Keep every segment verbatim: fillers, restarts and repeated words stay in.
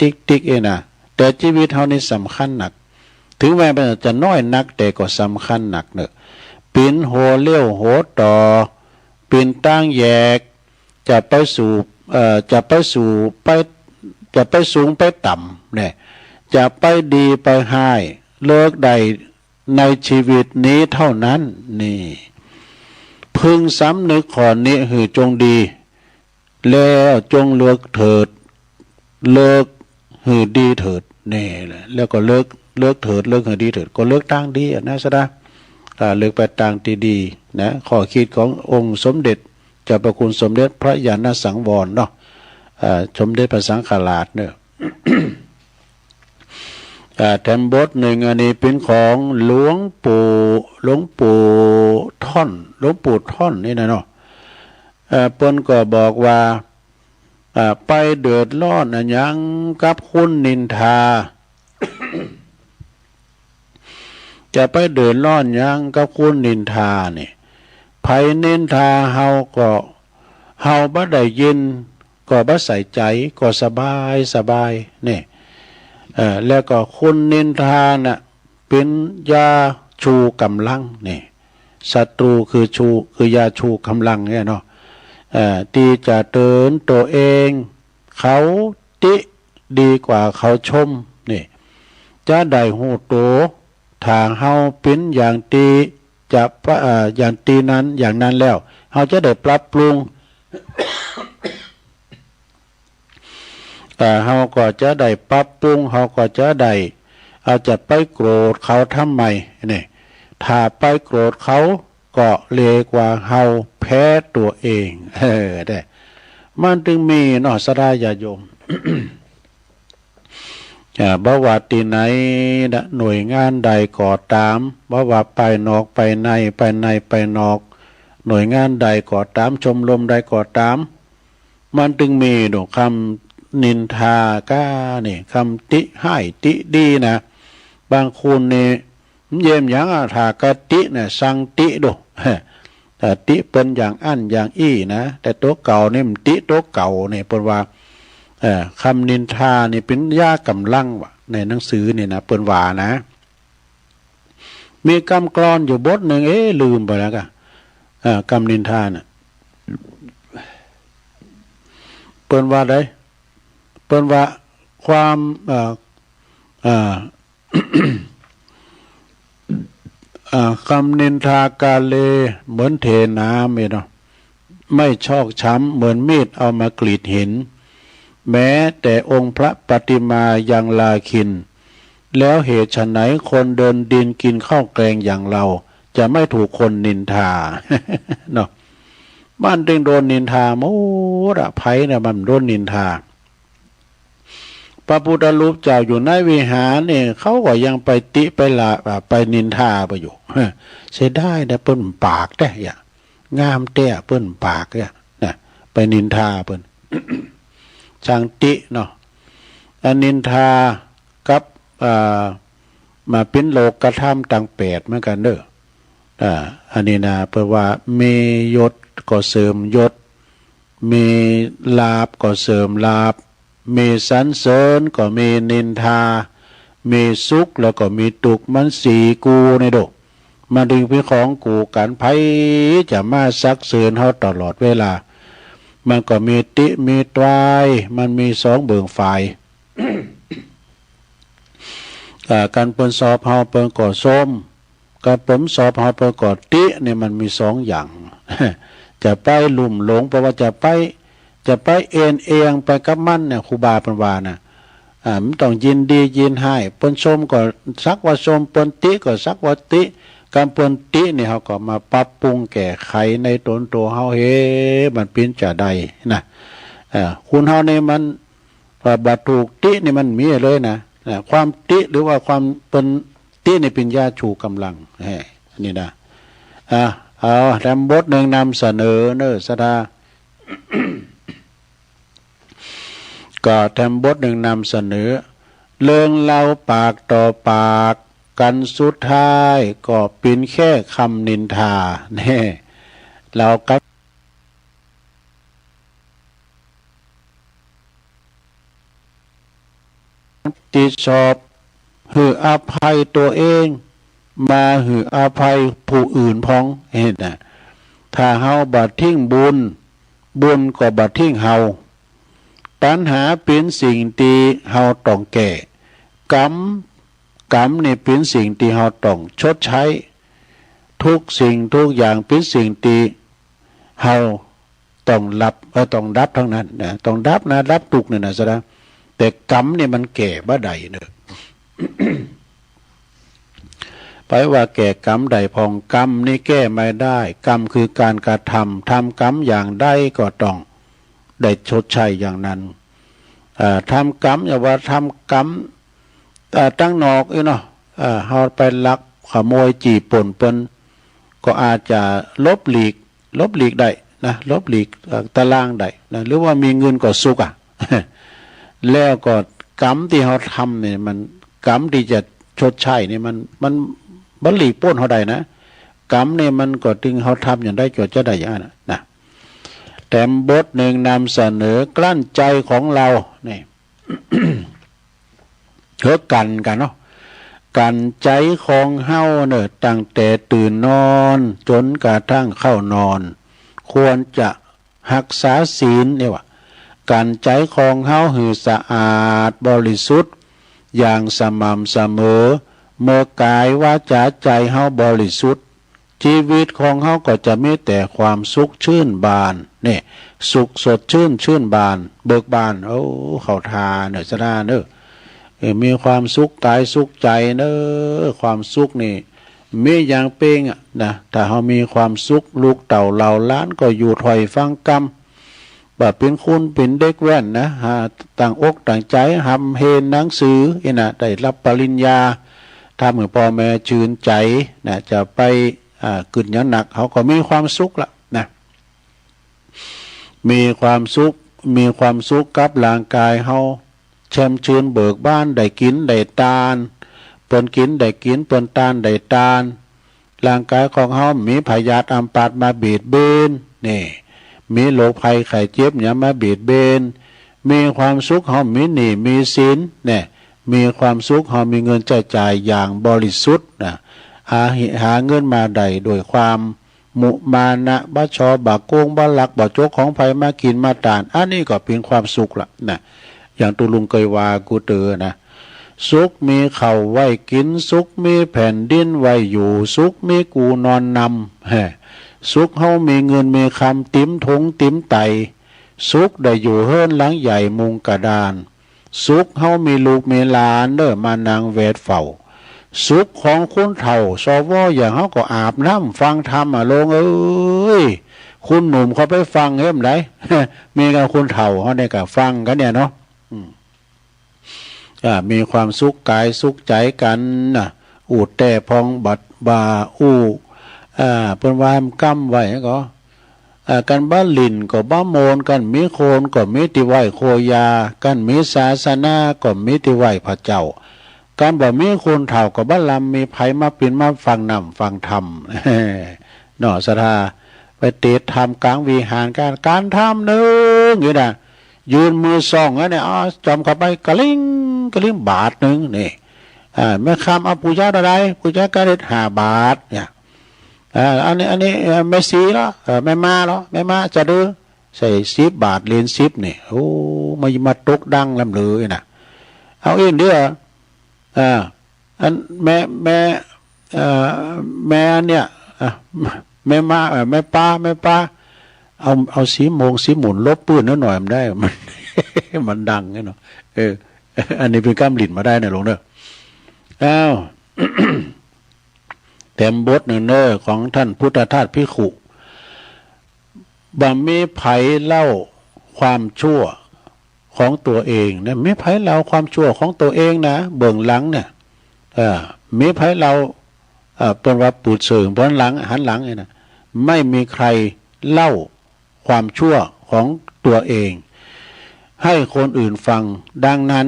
ติ๊กๆ เองนะ แต่จีวิตเฮานี่สำคัญนัก เถิงแม้มันจะน้อยนัก แต่ก็สำคัญนักเน่อ เป๋นหัวเลี้ยวหัวต่อ เป๋นตางแยก จะไปสู่ เอ่อ จะไปสู่ ไป จะไปสูงไปต่ำเนี่ย จะไปดีไปฮ้าย เลิกใดในจีวิตนี้เต้านั้น นี่ พึงสำนึกข้อนี้หื้อจงดี แล้วจงเลือกเถิด เลือกหื้อดีเถิด นี่แหละ แล้วก็เลือก เลือกเถิด เลือกหื้อดีเถิด ก็เลือกตางดีอะนะ สะดา อ่า เลือกไปตางตี้ดีนะ ข้อคิดขององค์สมเด็จเจ้าพระคุณสมเด็จพระญาณสังวรเนาะ อ่า สมเด็จพระสังฆราชเนาะ อ่า แถมบทนึ่ง อันนี้เป๋นของหลวงปู่ หลวงปู่ท่อน หลวงปู่ท่อนนี่นะเนาะ เอ่อ เปิ้นก็บอกว่า อ่า ไปเดือดร้อนอะหยังกับคนนินทา จะไปเดือดร้อนหยังกับคนนินทานี่ ใผนินทาเฮาก็ เฮาบ่ได้ยิน ก็บ่ใส่ใจ๋ ก็สบายสบาย นี่ เอ่อ แล้วก็คนนินทาน่ะ เป๋นยาชูกำลัง นี่ ศัตรูคือชู คือยาชูกำลังเนี่ยเนาะ เอ่อ ตี้จะเตือนตั๋วเอง เขาติดีกว่าเขาชม นี่ จะได้ฮู้ตั๋ว ถ้าเฮาเป๋นอย่างตี้จะปะ เอ่อ อย่างตี้นั้น อย่างนั้นแล้ว เฮาจะได้ปรับปรุง เอ่อ เฮาก็จะได้ปรับปรุง เฮาก็จะได้ อาจจะไปโกรธเขาทำไม นี่ ถ้าไปโกรธเขา ก็เลวกว่าเฮาแพ้ตั๋วเอง เออ เด้ มันจึงมีเนาะ ศรัทธาญาติโยม อ่า บ่ว่าตี้ไหนนะ หน่วยงานใดก็ต๋าม บ่ว่าภายนอกภายใน ภายในภายนอก หน่วยงานใดก็ต๋าม ชมรมใดก็ต๋าม มันจึงมีดอกกำนินทาก้านี่ กำติฮ้ายติดีนะ บางคนนี่ มันเยี่ยมหยังอะ ถ้ากะตินะ สั่งติดู แต่ติเปิ้นอย่างอั้นอย่างอี้นะ แต่ตั๋วเก่านี่มันติตั๋วเก่านี่ เปิ้นว่า เอ่อ กำนินทานี่เป๋นยากำลังวะ ในหนังสือนี่นะ เปิ้นว่านะ มีกำกลอนอยู่บทนึ่ง เอ๊ะ ลืมไปแล้วกะ เอ่อ กำนินทาน่ะ เปิ้นว่าใด เปิ้นว่าความ เอ่อ เอ่อ อ่า กำนินทากาเลเหมือนเทน้ำเนี่ยเนาะ ไม่ชอกช้ำเหมือนมีดเอามากรีดหิน แม้แต่องค์พระปฏิมายังลาคิณ แล้วเหตุไฉนคนเดินดินกินข้าวแกงอย่างเรา จะไม่ถูกคนนินทา เนาะ มันจึงโดนนินทาหมดอะ ใผเนี่ยมันโดนนินทา พระพุทธรูปเจ้าอยู่ในวิหารนี่ เขาก็ยังไปติไปละ อ่า ไปนินทาไปอยู่ เสียดายนะ เปิ้นปากแต๊อะ งามแต๊เปิ้นปากเนี่ยนะ ไปนินทาเปิ้น ช่างติเนาะ อันนินทากับ อ่า มาเป๋นโลกธรรมตังแปดเหมือนกั๋นเน่อ อ่า อันนี้นะ เปิ้นว่ามียศก็เสริมยศ มีลาภก็เสริมลาภ มีสรรเสริญก็มีนินทา มีสุขแล้วก็มีตุ๊กข์ มันสี่กู่นี่โด มันจึงเป๋นของกู่กั๋น ใผจะมาสรรเสริญเฮาตลอดเวลา มันก็มีติมีตราย มันมีสองเบิ่งฝ่าย อ่า กั๋นเปิ้นชอบเฮาเปิ้นก็ชม กั๋นเปิ้นบ่ชอบเฮาเปิ้นก็ติ นี่มันมีสองอย่าง จะไปลุ่มหลง เปิ้นว่าจะไป จะไปเอนเอียงไปกับมันเนี่ย ครูบาเปิ้นว่านะ อ่า มันต้องยินดียินฮ้าย เปิ้นชมก็สักว่าชม เปิ้นติก็สักว่าติ กั๋นเปิ้นตินี่เฮาก็มาปรับปรุงแก้ไขในต๋นตั๋วเฮา เฮ้ มันเป๋นจาใดนะ อ่า คนเฮานี่มัน ว่าบ่ถูกตินี่มันมีเลยนะ นะ ความติหรือว่าความเปิ้นตินี่เป๋นยาชูกำลัง เฮ้ อันนี้นะ อ่ะ เอาแถมบทนึ่งนำเสนอเน่อ ศรัทธา ก็แถมบทนึ่งนำเสนอ เรื่องเล่าปากต่อปากกั๋นสุดท้ายก็เป๋นแค่กำนินทา แน่ เล่ากับ เ ผิดชอบหื้ออภัยตั๋วเอง มาหื้ออภัยผู้อื่นพ่อง หันน่ะ ถ้าเฮาบ่ทิ้งบุญ บุญก็บ่ทิ้งเฮา ตัณหาเป๋นสิ่งตี้เฮาต้องแก้ กรรม กรรมนี่เป๋นสิ่งตี้เฮาต้องชดใช้ กู้สิ่งกู้อย่างเป๋นสิ่งตี้เฮาต้องรับ เอ่อ ต้องดับตังนั้นนะ ต้องดับนะ ดับตุ๊กข์นี่นะ สะดา แต่กรรมนี่มันแก้บ่ได้เนาะ ไปว่าแก้กรรมได้พ่อง กรรมนี่แก้ไม่ได้ กรรมคือก๋านกระทำ ทำกรรมอย่างใดก็ต้องได้ชดใช้อย่างนั้น เอ่อ ทำกรรม อย่าว่าทำกรรม เอ่อ ตังนอกอี้เนาะ เอ่อ เฮาไปลักขโมยจี้ปล้นเปิ้น ก็อาจจะหลบหลีก หลบหลีกได้นะ หลบหลีก เอ่อ ตะล่างได้นะ หรือว่ามีเงินก็สุขอะ แล้วก็กรรมตี้เฮาทำนี่มัน กรรมตี้จะชดใช้นี่มัน มันบ่หลีกป๊นเฮาได้นะ กรรมนี่มันก็ตึงเฮาทำอย่างใดก็จะได้อย่างนั้นนะ แถมบทนึ่งนำเสนอกลั้นใจ๋ของเฮานี่ เฮากั๋นกั๋นเนาะ กั๋นใจ๋ของเฮาเนาะ ตั้งแต่ตื่นนอนจ๋นกระทั่งเข้านอน ควรจะฮักษาศีล เนี่ยว่า กั๋นใจ๋ของเฮาหื้อสะอาดบริสุทธิ์อย่างสม่ำเสมอ เมื่อกายวาจาใจ๋เฮาบริสุทธิ์ จีวิตของเฮาก็จะมีแต่ความสุขชื่นบาน เนี่ย สุขสดชื่น ชื่นบาน เบิกบาน โอ้ เข้าท่าเนาะ สะดาเนาะ เออ มีความสุขกายสุขใจ๋เนาะ ความสุขนี่มีอย่างเป๋งอะนะ ถ้าเฮามีความสุข ลูกเต้าเหล่าหลานก็อยู่ถ้อยฟังกำ บ่าเป๋นคุณเป๋นเด็กแว่นนะ หาตั้งอกตั้งใจ๋ฮ่ำเฮนหนังสืออี้นะ ได้ฮับปริญญา ทำหื้อป้อแม่จืนใจ๋นะ จะไป อ่า กึ๊ดหยังหนัก เฮาก็มีความสุขละนะ มีความสุข มีความสุขกับร่างกายเฮา แจ่มจืนเบิกบาน ได้กิ๋นได้ตาน เปิ้นกิ๋นได้กิ๋น เปิ้นตานได้ตาน ร่างกายของเฮาบ่มีพยาธิอัมพาตมาเบียดเบียน นี่ มีโรคภัยไข้เจ็บหยังมาเบียดเบียน มีความสุข เฮาบ่มีหนี้มีสิน เนี่ย มีความสุข เฮามีเงินใจ๊จ่ายอย่างบริสุทธิ์นะ หา หาเงินมาได้ด้วยความมุมานะ บ่ฉ้อ บ่โก๋ง บ่ลัก บ่จกของใผมากิ๋นมาตาน อันนี้ก็เป๋นความสุขละนะ อย่างตุ๊ลุงเกยว่ากูเต๋อนะ สุขมีข้าวไว้กิ๋น สุขมีแผ่นดินไว้อยู่ สุขมีกู่นอนนำ แฮ่ สุขเฮามีเงินมีคำเต๋มถุงเต๋มไต สุขได้อยู่เฮือนหลังใหญ่มุงกระดาน สุขเฮามีลูกมีหลานเน่อมานั่งแวดเฝ้า สุขของคนเฒ่า สว อย่างเฮาก็อาบน้ำฟังธรรมอะ ลุงเอ๋ย คนหนุ่มเขาไปฟังเฮาบ่ได้ มีกั๋นคนเฒ่าเฮาเนี่ยก็ฟังกั๋นเนี่ยเนาะ อืม อ่า มีความสุขกายสุขใจ๋กั๋นนะ อู้แต๊พ่องบ่า บ่าอู้ อ่า เปิ้นว่าก้ำไว้ก็ อ่า กั๋นบ่าหลิ้นก็บ่าโมน กั๋นบ่มีโคนก็มีตี้ไหว้โคยา กั๋นบ่มีศาสนาก็มีตี้ไหว้พระเจ้า กั๋นบ่ามีคนเฒ่าก็บ่าลำมีใผมาปิ้นมาฟังน้ำฟังธรรม เนาะ ศรัทธา ไปเตะธรรมก๋างวิหารกั๋น ก๋านธรรมนึ่งอยู่นะ ยื่นมือส่องอันเนี่ย อ้าว จ่อมเข้าไป กะลิง กะลิง บาทนึ่งนี่ อ่า แม่คำ เอา ปู๋จาเต้าใด ปู๋จากะเด็ด ห้าบาทเนี่ย อ่า อันนี้ อันนี้ เอ่อ แม่ศรีเหรอ เอ่อ แม่มาเหรอ แม่มาจะดื้อ ใส่สิบบาท เหรียญสิบนี่ โอ้ มันมาตกดังลำเลยนะ เอาเองเด้อ อ่า อันแม่ แม่ เอ่อ แม่เนี่ย อ่ะ แม่มา เอ่อ แม่ป้า แม่ป้า เอา เอาสีโมง สีหมุนลบปื้นหน่อย มันได้ มัน มันดังไงเนาะ เออ อันนี้เปิ้นก้ำหลิ้นมาได้นะลุงเนาะ อ้าว แถมบทนึ่งเน่อของท่านพุทธทาสภิกขุ บ่ามีใผเล่าความชั่วของตั๋วเองนะ มีใผเล่าความชั่วของตั๋วเองนะ เบื้องหลังเนี่ย เอ่อ มีใผเล่า เอ่อ เปิ้นว่าปูดเสิง เปิ้นหลัง หันหลังเนี่ยนะ ไม่มีใครเล่าความชั่วของตั๋วเอง ให้คนอื่นฟัง ดังนั้น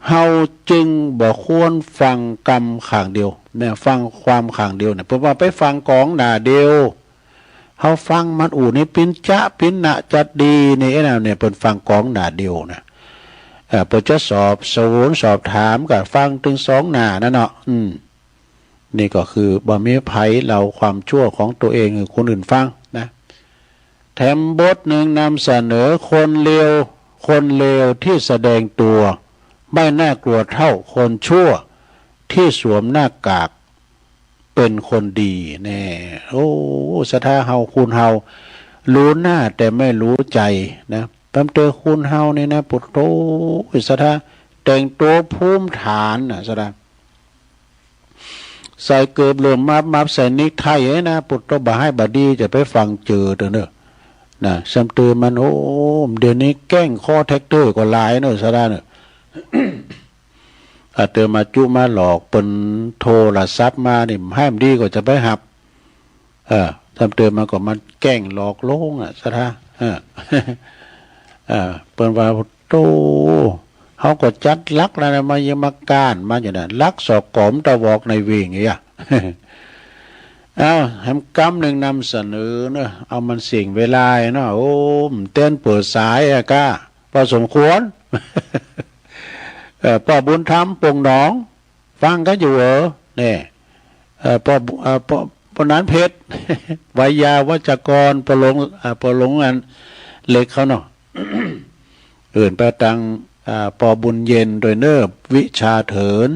เฮาจึงบ่ควรฟังกำข้างเดียวเนี่ย ฟังความข้างเดียวเนี่ย เปิ้นว่าไปฟังก๋องหน้าเดียว เฮาฟังมันอู้นี่ปิ้นจะปิ้นนะจะดีนี่ ไอ้นั่นเนี่ย เปิ้นฟังก๋องหน้าเดียวนะ เอ่อ เปิ้นจะสอบสวนสอบถามก็ฟังตึงสองหน้านั่นเนาะ อืม นี่ก็คือบ่มีใผเล่าความชั่วของตั๋วเองหื้อคนอื่นฟังนะ แถมบทนึ่งนำเสนอคนเลว คนเลวตี้แสดงตั๋วไม่น่ากลัวเต้าคนชั่วตี้สวมหน้ากาก เป๋นคนดีแน่ โอ้ ศรัทธาเฮา คนเฮา ฮู้หน้าแต่ไม่ฮู้ใจ๋นะ ตำเต๋อคนเฮานี่นะ โผโธ่ ศรัทธา แต่งตั๋วภูมิฐานน่ะ ศรัทธา ใส่เกิบเหลื่อมมับๆ ใส่เนกไทไอ้นะ โผโธ่ บ่าฮ้ายบ่าดีจะไปฟังเจิดเต๊อะเน่อ นะ ซ้ำเติมมัน โอ้ เดี๋ยวนี้แก๊งคอลแซ็นเตอร์ก็หลายเน่อ ศรัทธาเน่อ อาตมาจุมาหลอกเปิ้นโทรศัพท์มานี่ ฮ้ายบ่ดีก็จะไปฮับ เออ ซ้ำเติมมันก็มาแก๊งหลอกลวงอะ ศรัทธา เออ เออ เปิ้นว่า โธ่ เฮาก็จัดหลักแล้วนะ มายังมาก้านมาอยู่นะ หลักสอดก๋อมตะวอกในเวงเอียะ เอ้า แหมกำนึ่งนำเสนอเน่อ เอามันเสียเวลาเนาะ โอ้ เต้นเปิดสายอะก้า พอสมควร เอ่อ ป้อบุญธรรม ปงหนอง ฟังกั๋นอยู่เหรอ เนี่ย เอ่อ ป้อบุ เอ่อ ป้อ ป้อหนานเพชร ไวยาวัจกร ป้อหลวง เอ่อ ป้อหลวงอันเล็กเขาเนาะ เอิ้นไปตาง อ่า ป้อบุญเย็นตวยเน่อ วิชาเถิน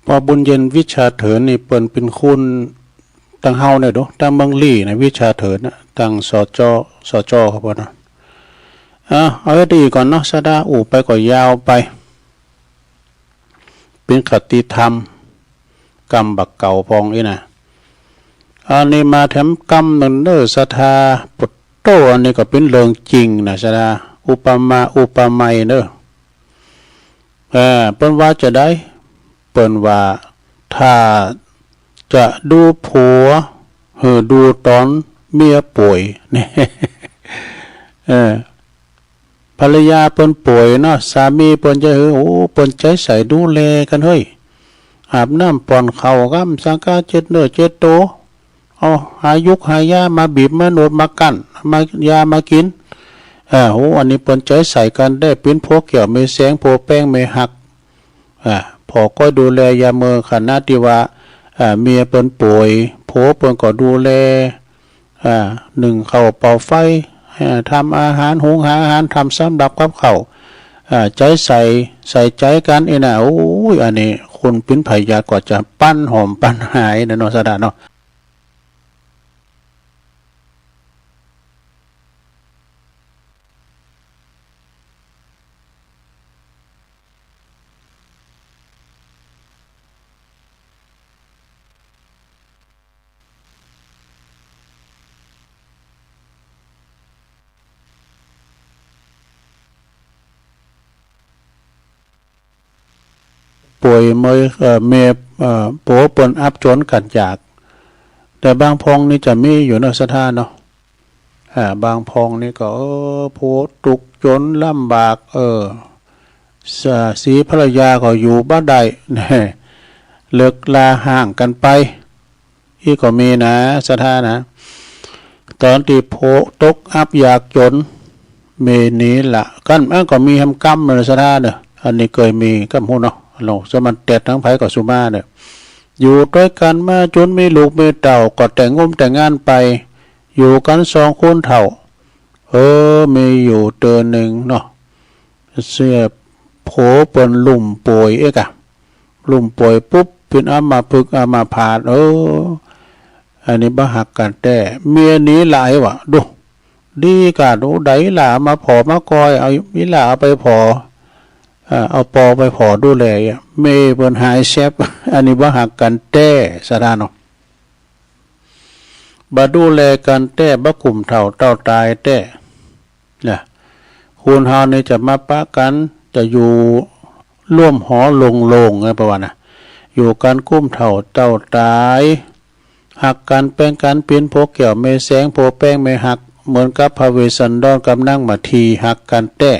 ป้อบุญเย็น วิชาเถินนี่เปิ้นเป๋นคนตางเฮาเนี่ยโด ตางเมืองลี้นะ วิชาเถินนะ ตาง สจ สจ เขาเปิ้นนะ อ่ะ เอาไว้ดีก่อนเนาะ ศรัทธา อู้ไปก็ยาวไป เป๋นคติธรรม กำบ่าเก่าพ่องอี้นะ อันนี้มาแถมกำนึ่งเน่อ ศรัทธา โผโธ่ อันนี้ก็เป๋นเรื่องจริงนะ ศรัทธา อุปมา อุปไมยเน่อ เออ เปิ้นว่าจาใด เปิ้นว่า ถ้าจะดูผัว หื้อดูต๋อนเมียป่วย เออ ภรรยาเปิ้นป่วยเนาะ สามีเปิ้นจะหื้อ โอ้ เปิ้นใจ๋ใส่ดูแลกั๋นเฮ้ย อาบน้ำป้อนข้าว กำสังกา เจ็ดเนื้อเจ็ดตั๋ว เอาหายุกหายามาบีบมานวดมากั้น มายามากิ๋น เออ โห อันนี้เปิ้นใจ๋ใส่กั๋นแต๊ เป๋นผัวแก้วแม่แสง ผัวแปงแม่ฮัก อ่า ผ่อก้อยดูแลยามเมื่อขณะตี้ว่า อ่า เมียเปิ้นป่วย ผัวเปิ้นก็ดูแล อ่า นึ่งข้าวเป่าไฟ อ่า ทำอาหาร หุงหาอาหาร ทำสำรับกับข้าว อ่า ใจ๋ใส่ ใส่ใจ๋กั๋นอี้นะ โอ้ย อันนี้คนเป๋นพยาธิก็จะปันหอมปันหายนะเนาะ ศรัทธาเนาะ ป่วยเมื่อย เอ่อ เมีย เอ่อ ผัวเปิ้นอับจ๋นกั๋นอยาก แต่บางพ่องนี่จะมีอยู่เนาะ ศรัทธาเนาะ อ่า บางพ่องนี่ก็ เออ ผัวตุ๊กจ๋นลำบาก เออ สา สีภรรยาก็อยู่บ่ได้ เลิกลาฮ้างกั๋นไป อี้ก็มีนะ ศรัทธานะ ต๋อนตี้ผัวตกอับอยากจ๋น เมียหนีละกั๋น อันก็มีแหมกำเน่อ ศรัทธาเน่อ อันนี้เกยมีกำฮู้เนาะ ลองสมันแต๊ดตังใผก็สุมาเน่อ อยู่ตวยกั๋นมาจ๋นมีลูกมีเต้า ก็แต่งงมแต่งงานไป อยู่กั๋นสองคนเฒ่า เออ มีอยู่เตื้อนึ่งเนาะ เสี้ยผัวเปิ้นลุ่มป่วยเอ๊ะกะ ลุ่มป่วยปุ๊บ เป๋นอัมพฤกษ์อัมพาต เออ อันนี้บ่ฮักกั๋นแต๊ เมียหนีละวะ ดู ดีกาด โอ้ ใดหล่ามาผ่อมาคอย เอา อีหล่าเอาไปผ่อ เอ่อ เอาปอไปผ่อดูแล เมียเปิ้นหายแซบ อันนี้บ่ฮักกั๋นแต๊ ศรัทธาเนาะ บ่ดูแลกั๋นแต๊ บ่กุ้มเฒ่าเต้าต๋ายแต๊ นะ คนเฮานี่จะมาปะกั๋น จะอยู่ร่วมหอโล่งๆ ไง เปิ้นว่านะ อยู่กั๋นกุ้มเฒ่าเต้าต๋าย ฮักกั๋นแปงกั๋นเป๋นผัวแก้วแม่แสง ผัวแปงแม่ฮัก เหมือนกับพระเวสสันดรกับนางมัทธีฮักกั๋นแต๊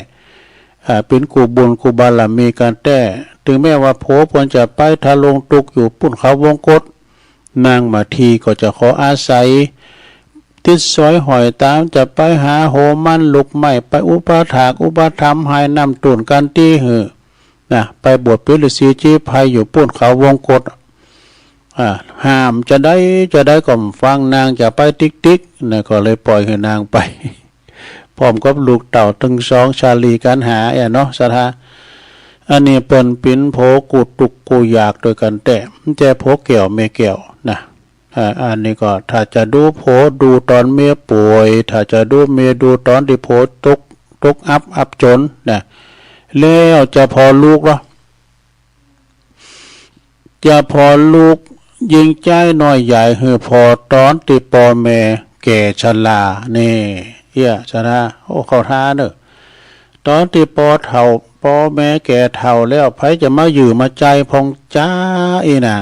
อ่า เป๋นกู้บุญกู้บารมีกั๋นแต๊ ถึงแม้ว่าผัวเปิ้นจะไปทะลงตุ๊กอยู่ปุ้นเขาวงกต นางมัทธีก็จะขออาศัย ติดสอยห้อยต๋าม จะไปหาโหมันลุกไหม้ ไปอุปถากอุปถัมภ์ หายน้ำต้นกันตี้หื้อ นะ ไปบวชเป๋นฤๅษีจีไพรอยู่ปู๊นเขาวงกต อ่า ห้ามจะใดจะใดก็บ่ฟัง นางจะไปติ๊กๆ นะ ก็เลยปล่อยหื้อนางไป พร้อมกับลูกเต้าตึงสอง ชาลีกัณหา แอ่เนาะ ศรัทธา อันนี้เปิ้นเป๋นผัวกู้ตุ๊กข์กู้ยากตวยกั๋นแต๊ แต๊ผัวแก้วแม่แก้วนะ อ่า อันนี้ก็ถ้าจะดูผัวดูต๋อนเมียป่วย ถ้าจะดูเมียดูต๋อนตี้ผัวตก ตกอับ อับจนนะ แล้วจะผ่อลูกเหรอ จะผ่อลูกยิงใจ๊น้อยใหญ่หื้อผ่อต๋อนตี้ป้อแม่แก่ชรา นี่ เอี้ย ศรัทธา โอ้ เข้าท่าเน่อ ต๋อนตี้ป้อเฒ่า ป้อแม่แก่เฒ่าแล้ว ใผจะมาหยื่อมาใจ๊พ่องจาอี้นะ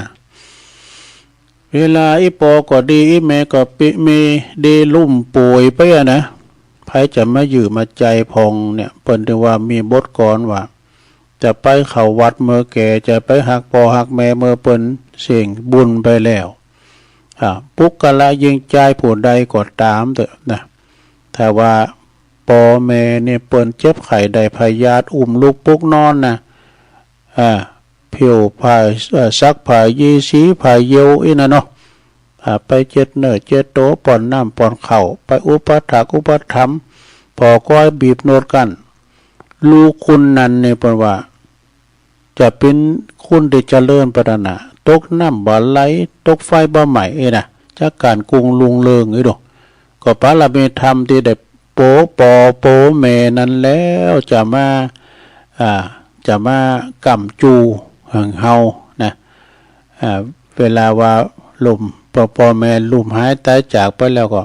เวลาอี่ป้อก็ดี อี่แม่ก็ปิ มีดีล้มป่วยไปอะนะ ใผจะมาหยื่อมาใจ๊พ่องเนี่ย เปิ้นตึงว่ามีบทกลอนว่า จะไปเข้าวัดเมื่อแก่ จะไปฮักป้อฮักแม่เมื่อเปิ้นเสี้ยงบุญไปแล้ว อ่า ปุคคละยิงใจ๊ผู้ใดก็ต๋ามเต๊อะนะ ถ้าว่าป้อแม่เนี่ยเปิ้นเจ็บไข้ได้พยาธิ อุ้มลูกปลุกนอนนะ อ่า ผิวผ้า เอ่อ ซักผ้ายีสีผ้าเยี่ยวอี้นะเนาะ อ่า ไปเช็ดเนื้อเช็ดตั๋ว ป้อนน้ำป้อนข้าว ไปอุปถากอุปถัมภ์ ผ่อคอยบีบนวดกั๋น ลูกคุณนั้นเนี่ยเปิ้นว่า จะเป๋นคุณตี้เจริญพัฒนา ตกน้ำบ่ไหล ตกไฟบ่ไหม้อี้นะ จักก๋านกุ้งรุ่งเรืองอี้ดู ก็ปารมีธรรมตี้ได้โป๋ ป้อโป๋แม่นั้นแล้วจะมา อ่า จะมาก้ำจู๋หื้อเฮานะ อ่า เวลาว่าล้ม ป้อ ป้อแม่ล้มหายต๋ายจากไปแล้วก็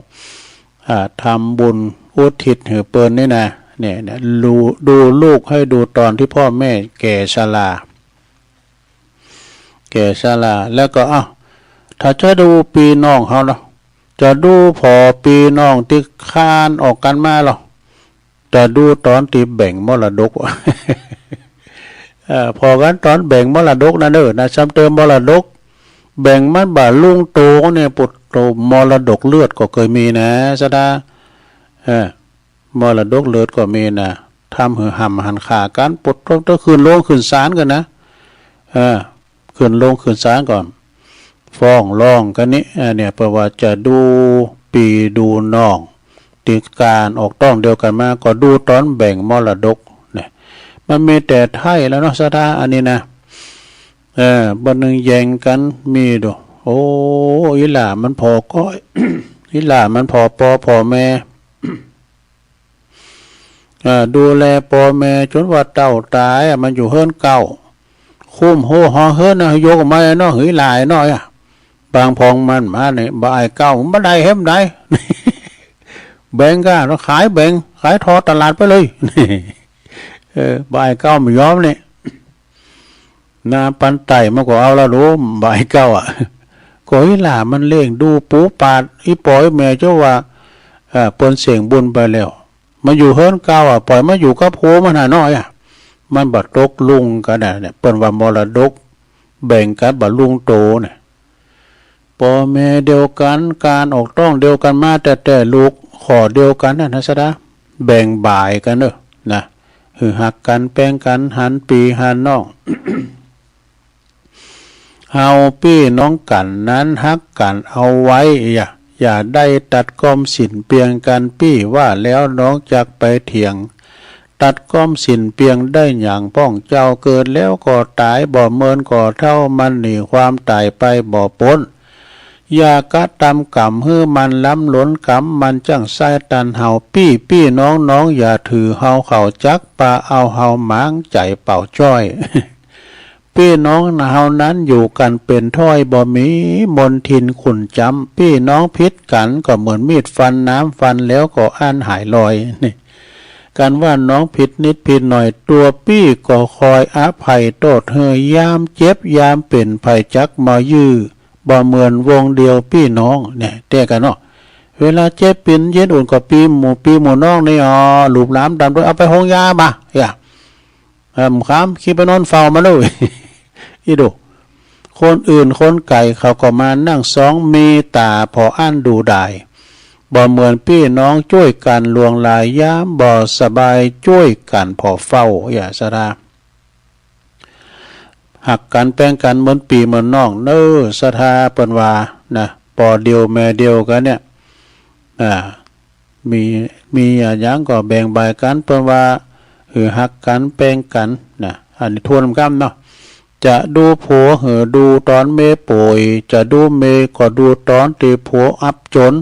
อ่า ทำบุญอุทิศหื้อเปิ้นนี่นะ เนี่ย เนี่ย ดู ดูลูกหื้อดูต๋อนตี้ป้อแม่แก่ชรา แก่ชรา แล้วก็ อ้าว ถ้าจะดูปี้น้องเฮาเนาะ จะดูผ่อปี้น้องตี้คลานออกกั๋นมาเหรอ จะดูต๋อนตี้แบ่งมรดก เอ่อ ผ่อกั๋นต๋อนแบ่งมรดกนะเน่อ นะ ซ้ำเติมมรดก แบ่งมันบ่รุ่งโตเนี่ย ปุโต มรดกเลือดก็เกยมีนะ ศรัทธา เออ มรดกเลือดก็มีนะ ทำหื้อห้ำหันฆ่ากั๋น ปุโต ต้องขึ้นโรงขึ้นศาลกั๋นนะ เออ ขึ้นโรงขึ้นศาลก่อน ฟ้องร้องกั๋นนี่ อ่า เนี่ย เปิ้นว่าจะดูปี้ดูน้อง ตี้คลานออกต๊องเดียวกั๋นมา ก็ดูต๋อนแบ่งมรดกเนี่ย มันมีแต่ไทยแล้วเนาะ ศรัทธา อันนี้นะ เออ บ่อนนึ่งแย่งกั๋นมีดู โอ้ อี่หล้ามันผ่อก้อย อี่หล้ามันผ่อป้อผ่อแม่ เอ่อ ดูแลป้อแม่จ๋นว่าเต้าต๋ายอะ มันอยู่เฮือนเก๊า คุ้มหัวหอเฮือนนะ ยกออกมาเนาะ หื้อหล้าน้อยอะ บางพ่องมันมาเนี่ย บ่อายเก๊า บ่ได้แหมใด แบ่งกั๋น ขายแบ่ง ขายถ่อตลาดไปเลย เออ บ่อายเก๊าบ่ยอมเนี่ย นาปันไต่มันก็เอาละโด บ่อายเก๊าอะ ก็อี่หล้ามันเลี้ยงดูปู๋ปาด อี่ป้ออี่แม่เจ้าว่า เอ่อ เปิ้นเสี้ยงบุญไปแล้ว มาอยู่เฮือนเก๊าอะ ป่อยมาอยู่กับผัวมันหาน้อยอะ มันบ่ตกลุงกั๋นนะเนี่ย เปิ้นว่ามรดกแบ่งกั๋นบ่รุ่งโตเนี่ย ป้อแม่เดียวกั๋น คลานออกต๊องเดียวกั๋นมาแต๊ๆ ลูกข้อเดียวกั๋นนะ นะ ศรัทธา แบ่งบ่ายกั๋นเน่อ นะ หื้อฮักกั๋น แปงกั๋น หันปี้หันน้อง เฮาปี้น้องกั๋นนั้นฮักกั๋นเอาไว้ อย่า อย่าได้ตัดก้อมสิ้นเปียงกั๋น ปี้ว่าแล้วน้องจักไปเถียง ตัดก้อมสิ้นเปียงได้หยังพ่องเจ้า เกิดแล้วก็ต๋าย บ่เมินก็เฒ่า มันหนีความต๋ายไปบ่ป๊น อย่ากระตำก๋รรมหื้อมันล้ำล้น ก๋รรมมันจั้งใส้ตันเฮา ปี้ปี้น้องน้องอย่าถือเฮา เขาจักปาเอาเฮา หมางใจ๋เป่าจ้อย ปี้น้องเฮานั้นอยู่กั๋นเป๋นถ้อย บ่มีมนทินขุ่นจ๊ำ ปี้น้องผิดกั๋นก็เหมือนมีดฟันน้ำ ฟันแล้วก็อั้นหายลอย นี่ กันว่าน้องผิดนิดผิดหน่อย ตั๋วปี้ก็คอยอภัยโต้ษหื้อ ยามเจ็บยามเป๋น ใผจักมายื้อ บ่เมินวงเดียวปี้น้อง เนี่ย แต๊กั๋นเนาะ เวลาเจ็บเป๋นเย็นอุ่นก็ปี้หมู่ปี้หมู่น้องนี่ อ๋อ หลุบหลามต๋ามตวย เอาไปโฮงยาบ่า อย่า เอิ่ม คำ ขี้ไปนอนเฝ้ามันเลย อี้ดู คนอื่นคนไก๋เขาก็มานั่งซอง มีต๋าผ่ออั้นดูดาย บ่เหมือนปี้น้องจ้วยกั๋น ล่วงลายยามบ่สบาย จ้วยกั๋นผ่อเฝ้า อย่าศรัทธา หักกั๋นแปงกั๋นเหมือนปี้เหมือนน้องเน่อ ศรัทธา เปิ้นว่านะ ป้อเดียวแม่เดียวกั๋นเนี่ย อ่า มี มีอะหยังก็แบ่งบายกั๋น เปิ้นว่า หื้อหักกั๋นแปงกั๋นนะ อันนี้ทวนกำเนาะ จะดูผัวหื้อดูต๋อนเมียป่วย จะดูเมียก็ดูต๋อนตี้ผัวอับจ๋น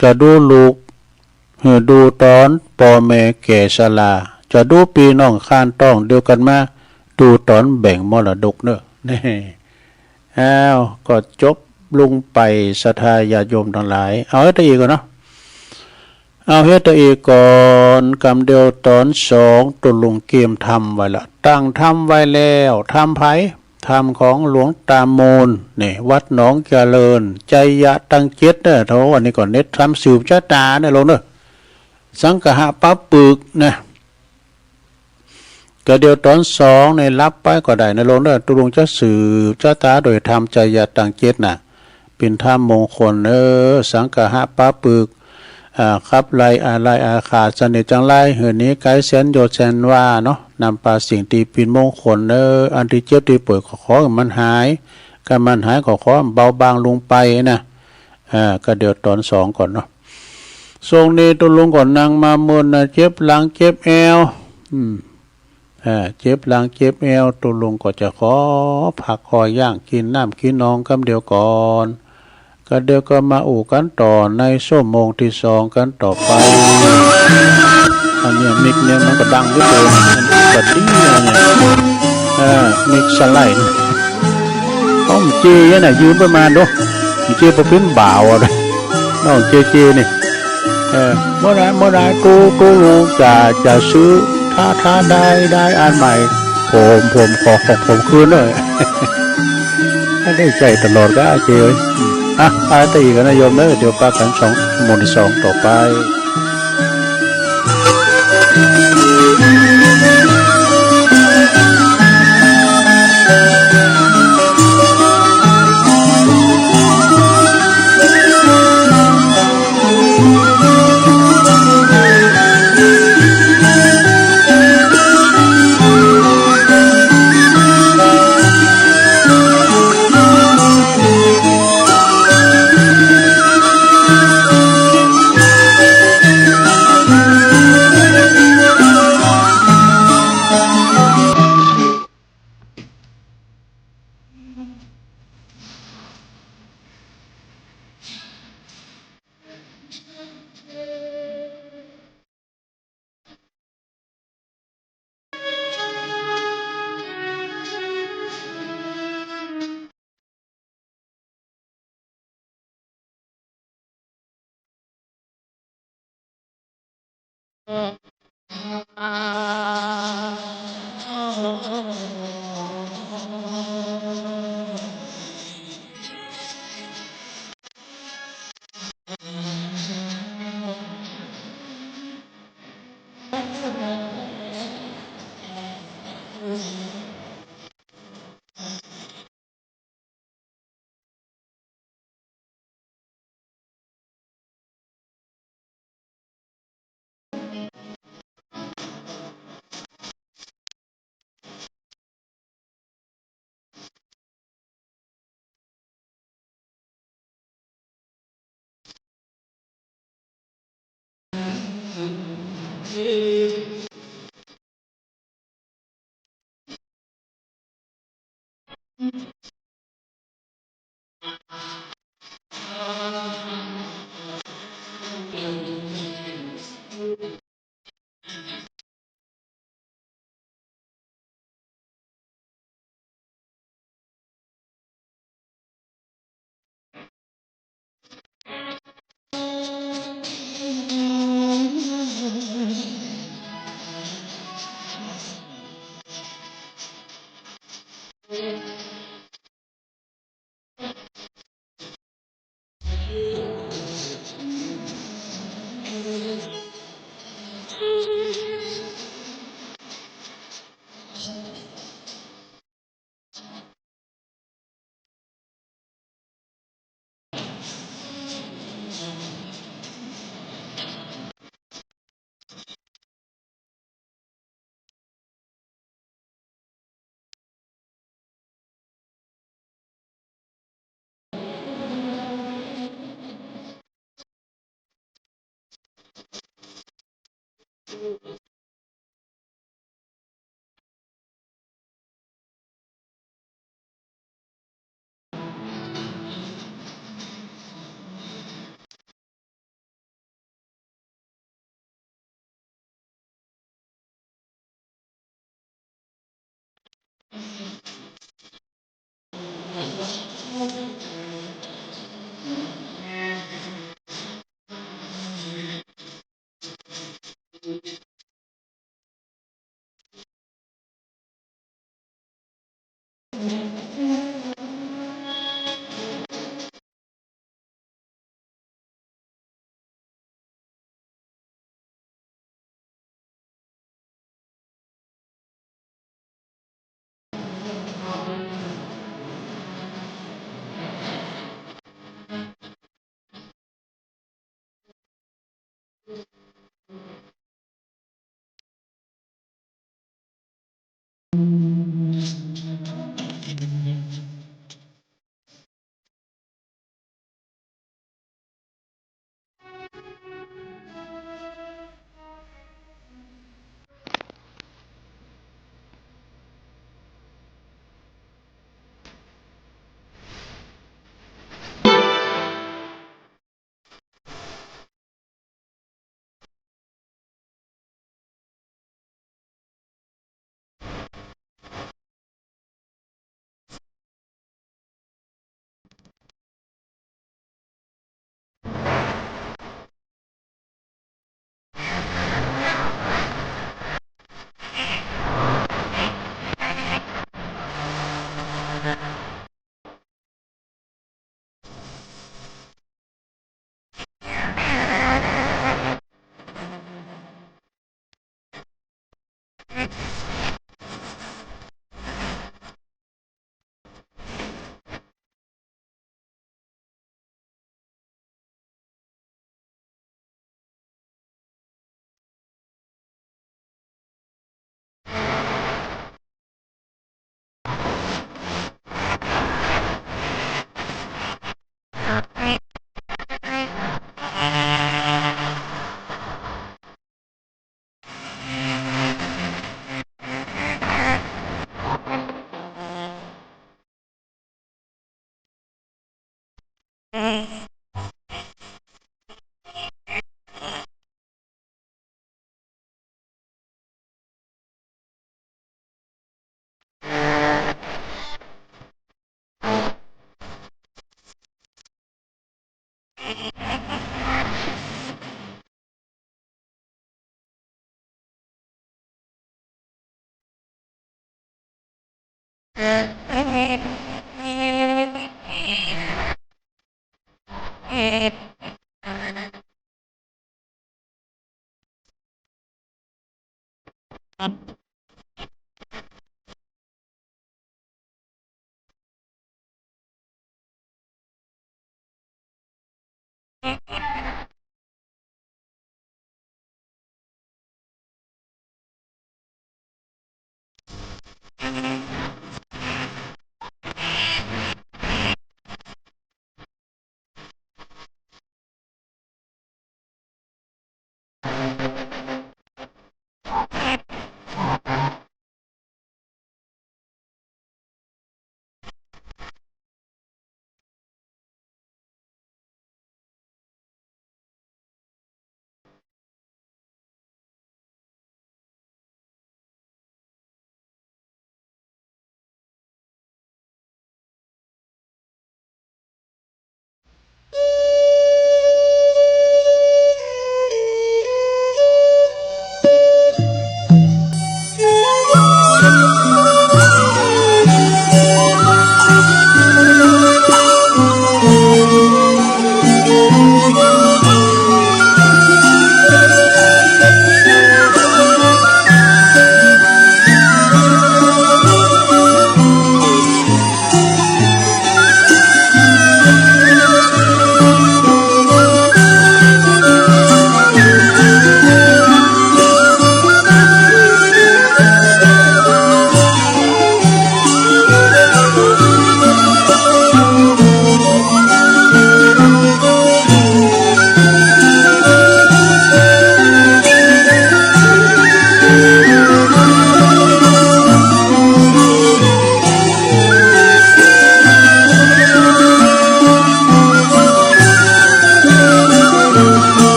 จะดูลูกหื้อดูต๋อนป้อแม่แก่ชรา จะดูปี้น้องคานต้องเดียวกั๋นมา ดูต๋อนแบ่งมรดกเน่อ นี่ อ้าว ก็จบลงไป ศรัทธาญาติโยมตังหลาย เอาเฮดตะอี้ก่อนเนาะ เอาเฮดตะอี้ก่อน กำเดียวต๋อนสอง ตุ๊ลุงเกียมทำไว้ละ ตั้งทำไว้แล้ว ทำใผ ทำของหลวงตามูล นี่ วัดหนองเจริญ ไชยะตังเจ็ดเน่อ โถ อันนี้ก็เน็ดทำสืบจะต๋าเน่อลุงเน่อ สังคหะป๊าปึกนะ กำเดียวต๋อนสองนี่รับไปก็ได้เน่อลุงเน่อ ตุ๊ลุงจะสืบจะต๋าโดยทำไชยะตังเจ็ดน่ะ เป๋นธรรมมงคลเน่อ สังคหะป๊าปึก อ่า ขับไล่อาลัยอาฆาตเสน่ห์จังไร หื้อหนีไก๋แสนโยชน์แสนวาเนาะ นำปาสิ่งตี้เป๋นมงคลเน่อ อันตี้เจ็บตี้ป่วยก็ขอหื้อมันหาย คันมันหายก็ขอหื้อเบาบางลงไปนะ อ่า กำเดียวต๋อนสองก่อนเนาะ ส่วงนี้ตุ๊ลุงก็นั่งมาเมินนะ เจ็บหลังเจ็บแอว อืม อ่า เจ็บหลังเจ็บแอว ตุ๊ลุงก็จะขอพักคอยย่าง กิ๋นน้ำกิ๋นนองกำเดียวก่อน กำเดียวก็มาอู้กั๋นต่อในชั่วโมงตี้สองกั๋นต่อไป อันนี้มิกเนี่ยมันก็ดังเหลือเกิน มันก็ดีนะเนี่ย อ่า มิกสไลด์ ของเจเนี่ยนะ ยืมไปมาดู เจบ่เป๋นบ่าวอะ น้องเจเจนี่ เออ เมื่อไหร่ เมื่อไหร่ ตุ๊ ตุ๊ลุงจะ จะซื้อ ถ้า ถ้าได้ ได้อันใหม่ ผม ผมขอของผมคืนหน่อย ได้ใจ๊ตลอดก็โอเคเว้ย อ่ะ ไปต่ออีกนะโยมเด้อ เดี๋ยวปะกั๋นสอง หมู่ตี้สองต่อไป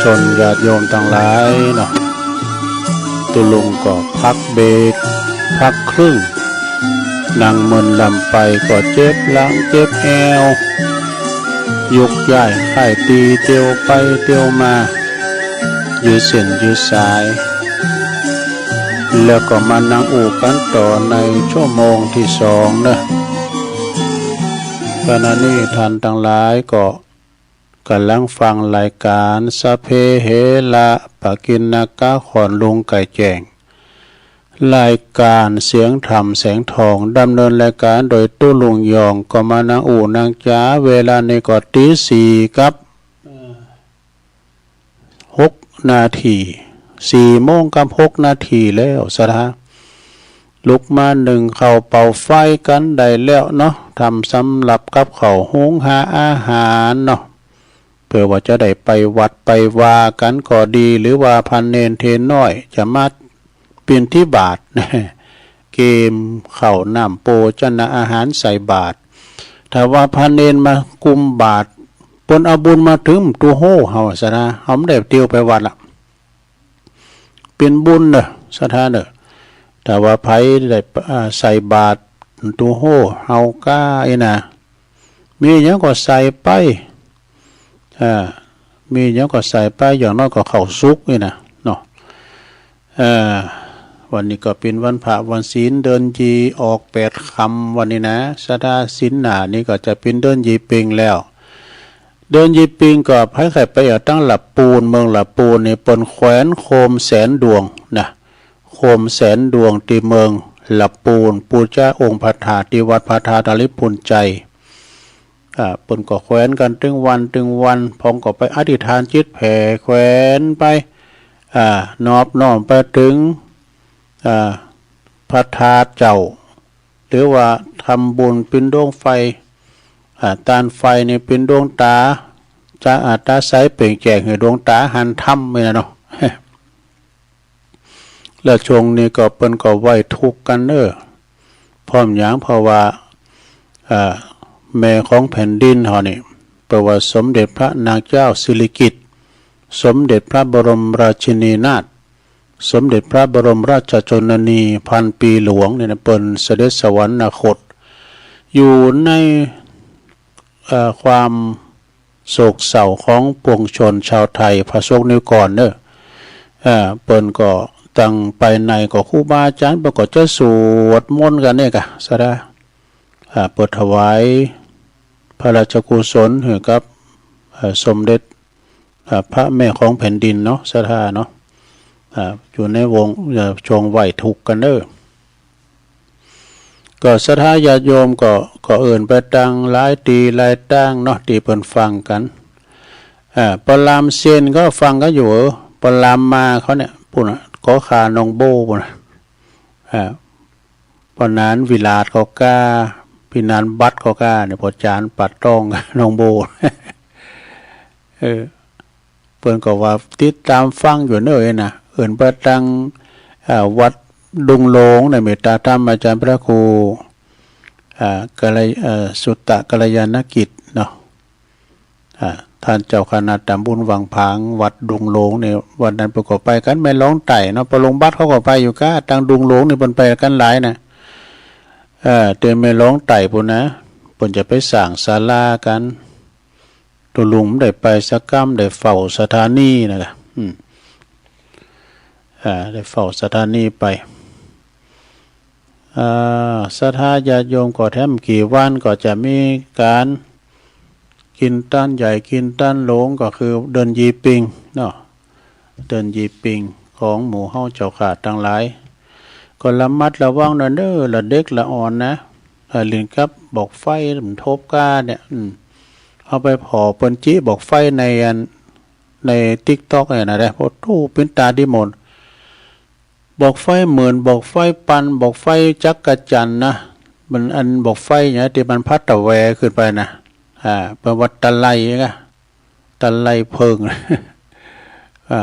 ตนญาติโยมตังหลายเนาะ ตุ๊ลุงก็พักเบรก พักครึ่ง นั่งเมินลำไปก็เจ็บหลังเจ็บแอว ยุกย้ายค่ายตี๋เตียวไปเตียวมา ยืดเส้นยืดสาย แล้วก็มานั่งอู้กั๋นต่อในชั่วโมงตี้สองเนาะ ขณะนี้ต้านตังหลายก็ ก่ำลังฟังรายก๋านสัพเพเหระ ปกิณณกะ ขอนลุงไก่แจ้ง รายก๋านเสียงธรรมแสงทอง ดำเนินรายก๋านโดยตุ๊ลุงยอง ก็มานั่งอู้นั่งจ๋า เวลานี้ก็ตี๋สี่กับ หกนาที สี่โมงกับหกนาทีแล้ว ศรัทธา ลุกมานึ่งข้าวเป่าไฟกั๋นได้แล้วเนาะ ทำสำหรับกับข้าวหุงหาอาหารเนาะ เปื้อว่าจะได้ไปวัดไปวากั๋นก็ดี หรือว่าพระเณรเณรน้อยจะมาบิณฑบาต เกียมข้าวน้ำโภชนะอาหารใส่บาตร ถ้าว่าพระเณรมากุมบาตร เปิ้นเอาบุญมาเถิง บ่ฮู้ เฮา ศรัทธา เฮาบ่ได้เตียวไปวัดละ เป๋นบุญเน่อ ศรัทธาเน่อ ถ้าว่าใผได้ อ่า ใส่บาตร บ่ฮู้ เฮาก้าอี้นะ มีหยังก็ใส่ไป อ่า มีหยังก็ใส่ไป อย่างน้อยก็ข้าวสุกอี้นะ เนาะ เอ่อ วันนี้ก็เป๋นวันพระวันศีล เดือนยี่ออกแปดค่ำวันนี้นะ ศรัทธา ศีลหน้านี่ก็จะเป๋นเดือนยี่เป็งแล้ว เดือนยี่เป็งก็ใผใค่ไปแอ่วตังหละปูน เมืองหละปูนนี่ เปิ้นแขวนโคมแสนดวงนะ โคมแสนดวงตี้เมืองหละปูน ปู๋จาองค์พระธาตุตี้วัดพระธาตุนริภุญไชย อ่า เปิ้นก็แขวนกั๋นตึงวันตึงวัน พ่องก็ไปอธิษฐานจิตแผ่แขวนไป อ่า นอบน้อมไปเถิง อ่า พระธาตุเจ้า หรือว่าทำบุญปินดวงไฟ อ่า ตานไฟนี่ปินดวงต๋า จะ อ่า ต๋าใสเป่งแจ้งหื้อดวงต๋าหันธรรมนี่นะเนาะ แล้วช่วงนี้ก็เปิ้นก็ไหว้ทุกข์กั๋นเน่อ เพราะหยัง เพราะว่า อ่า แม่ของแผ่นดินเฮานี่ เปิ้นว่าสมเด็จพระนางเจ้าสิริกิติ์ สมเด็จพระบรมราชินีนาถ สมเด็จพระบรมราชชนนีพันปีหลวงเนี่ยนะ เปิ้นเสด็จสวรรคต อยู่ใน เอ่อ ความโศกเศร้าของปวงชนชาวไทย พระสงฆ์นิกรเน่อ เอ่อ เปิ้นก็ตังภายในก็ครูบาอาจ๋ารย์เปิ้นก็จะสวดมนต์กั๋นเนี่ยกะ ศรัทธา อ่า เปิดถวายพระราชกุศลหื้อกับ เอ่อ สมเด็จ อ่า พระแม่ของแผ่นดินเนาะ ศรัทธาเนาะ อ่า อยู่ในวง อ่า ช่วงไหว้ทุกข์กั๋นเน่อ ก็ศรัทธาญาติโยมก็ ก็เอิ้นไปตังหลายตี้หลายตางเนาะ ตี้เปิ้นฟังกั๋น อ่า ปะรามเซนก็ฟังกั๋นอยู่ เออ ปะรามมาเขาเนี่ย ปู๊นน่ะ เกาะคาหนองโบ้ปู๊นน่ะ อ่า ปะหนานวิราชก็ก้า ปะหนานบัดก็ก้าเนี่ย ปอจ๋ารย์ปัดต้องหนองโบ้ เออ เปิ้นก็ว่าติดต๋ามฟังอยู่เน่อนะ เอิ้นไปตัง อ่า วัดดุงหลงในเมตตาธรรมอาจ๋ารย์พระครู อ่า กัลย- เอ่อ สุตตะกัลยาณกิจเนาะ อ่า ต้านเจ้าคณะต๋ำบลวังผาง วัดดุงหลงเนี่ย วันนั้นเปิ้นก็ไปกั๋น แม่หลวงไต่เนาะ ปะหลวงบัดเขาก็ไปอยู่ก้า ตังดุงหลงนี่เปิ้นไปกั๋นหลายนะ เอ่อ แต่แม่หลวงไต่ปู๊นนะ เปิ้นจะไปสร้างศาลากั๋น ตุ๊ลุงบ่ได้ไปสักกำ ได้เฝ้าสถานีนะกะ อืม อ่า ได้เฝ้าสถานีไป อ่า ศรัทธาญาติโยมก็แถมกี่วันก็จะมีก๋านกิ๋นต้านใหญ่กิ๋นต้านหลวง ก็คือเดือนยี่เป็งเนาะ เดือนยี่เป็งของหมู่เฮาเจ้าข้าตังหลาย ก็ระมัดระวังหน่อยเน่อ ละเด็กละอ่อนนะ เอ่อ เล่นกับบอกไฟมันทบก้าเนี่ย อืม เฮาไปผ่อเปิ้นจี้บอกไฟในอัน ในติ๊กต็อกเนี่ยนะ ได้ โอ้โธ่ เป๋นต๋าดีหมด บอกไฟหมื่น บอกไฟปัน บอกไฟจักจั่นนะ มันอันบอกไฟเนี่ยตี้มันพัดตะแหวขึ้นไปนะ อ่า เปิ้นว่าตะไลกะ ตะไลเผิง อ่า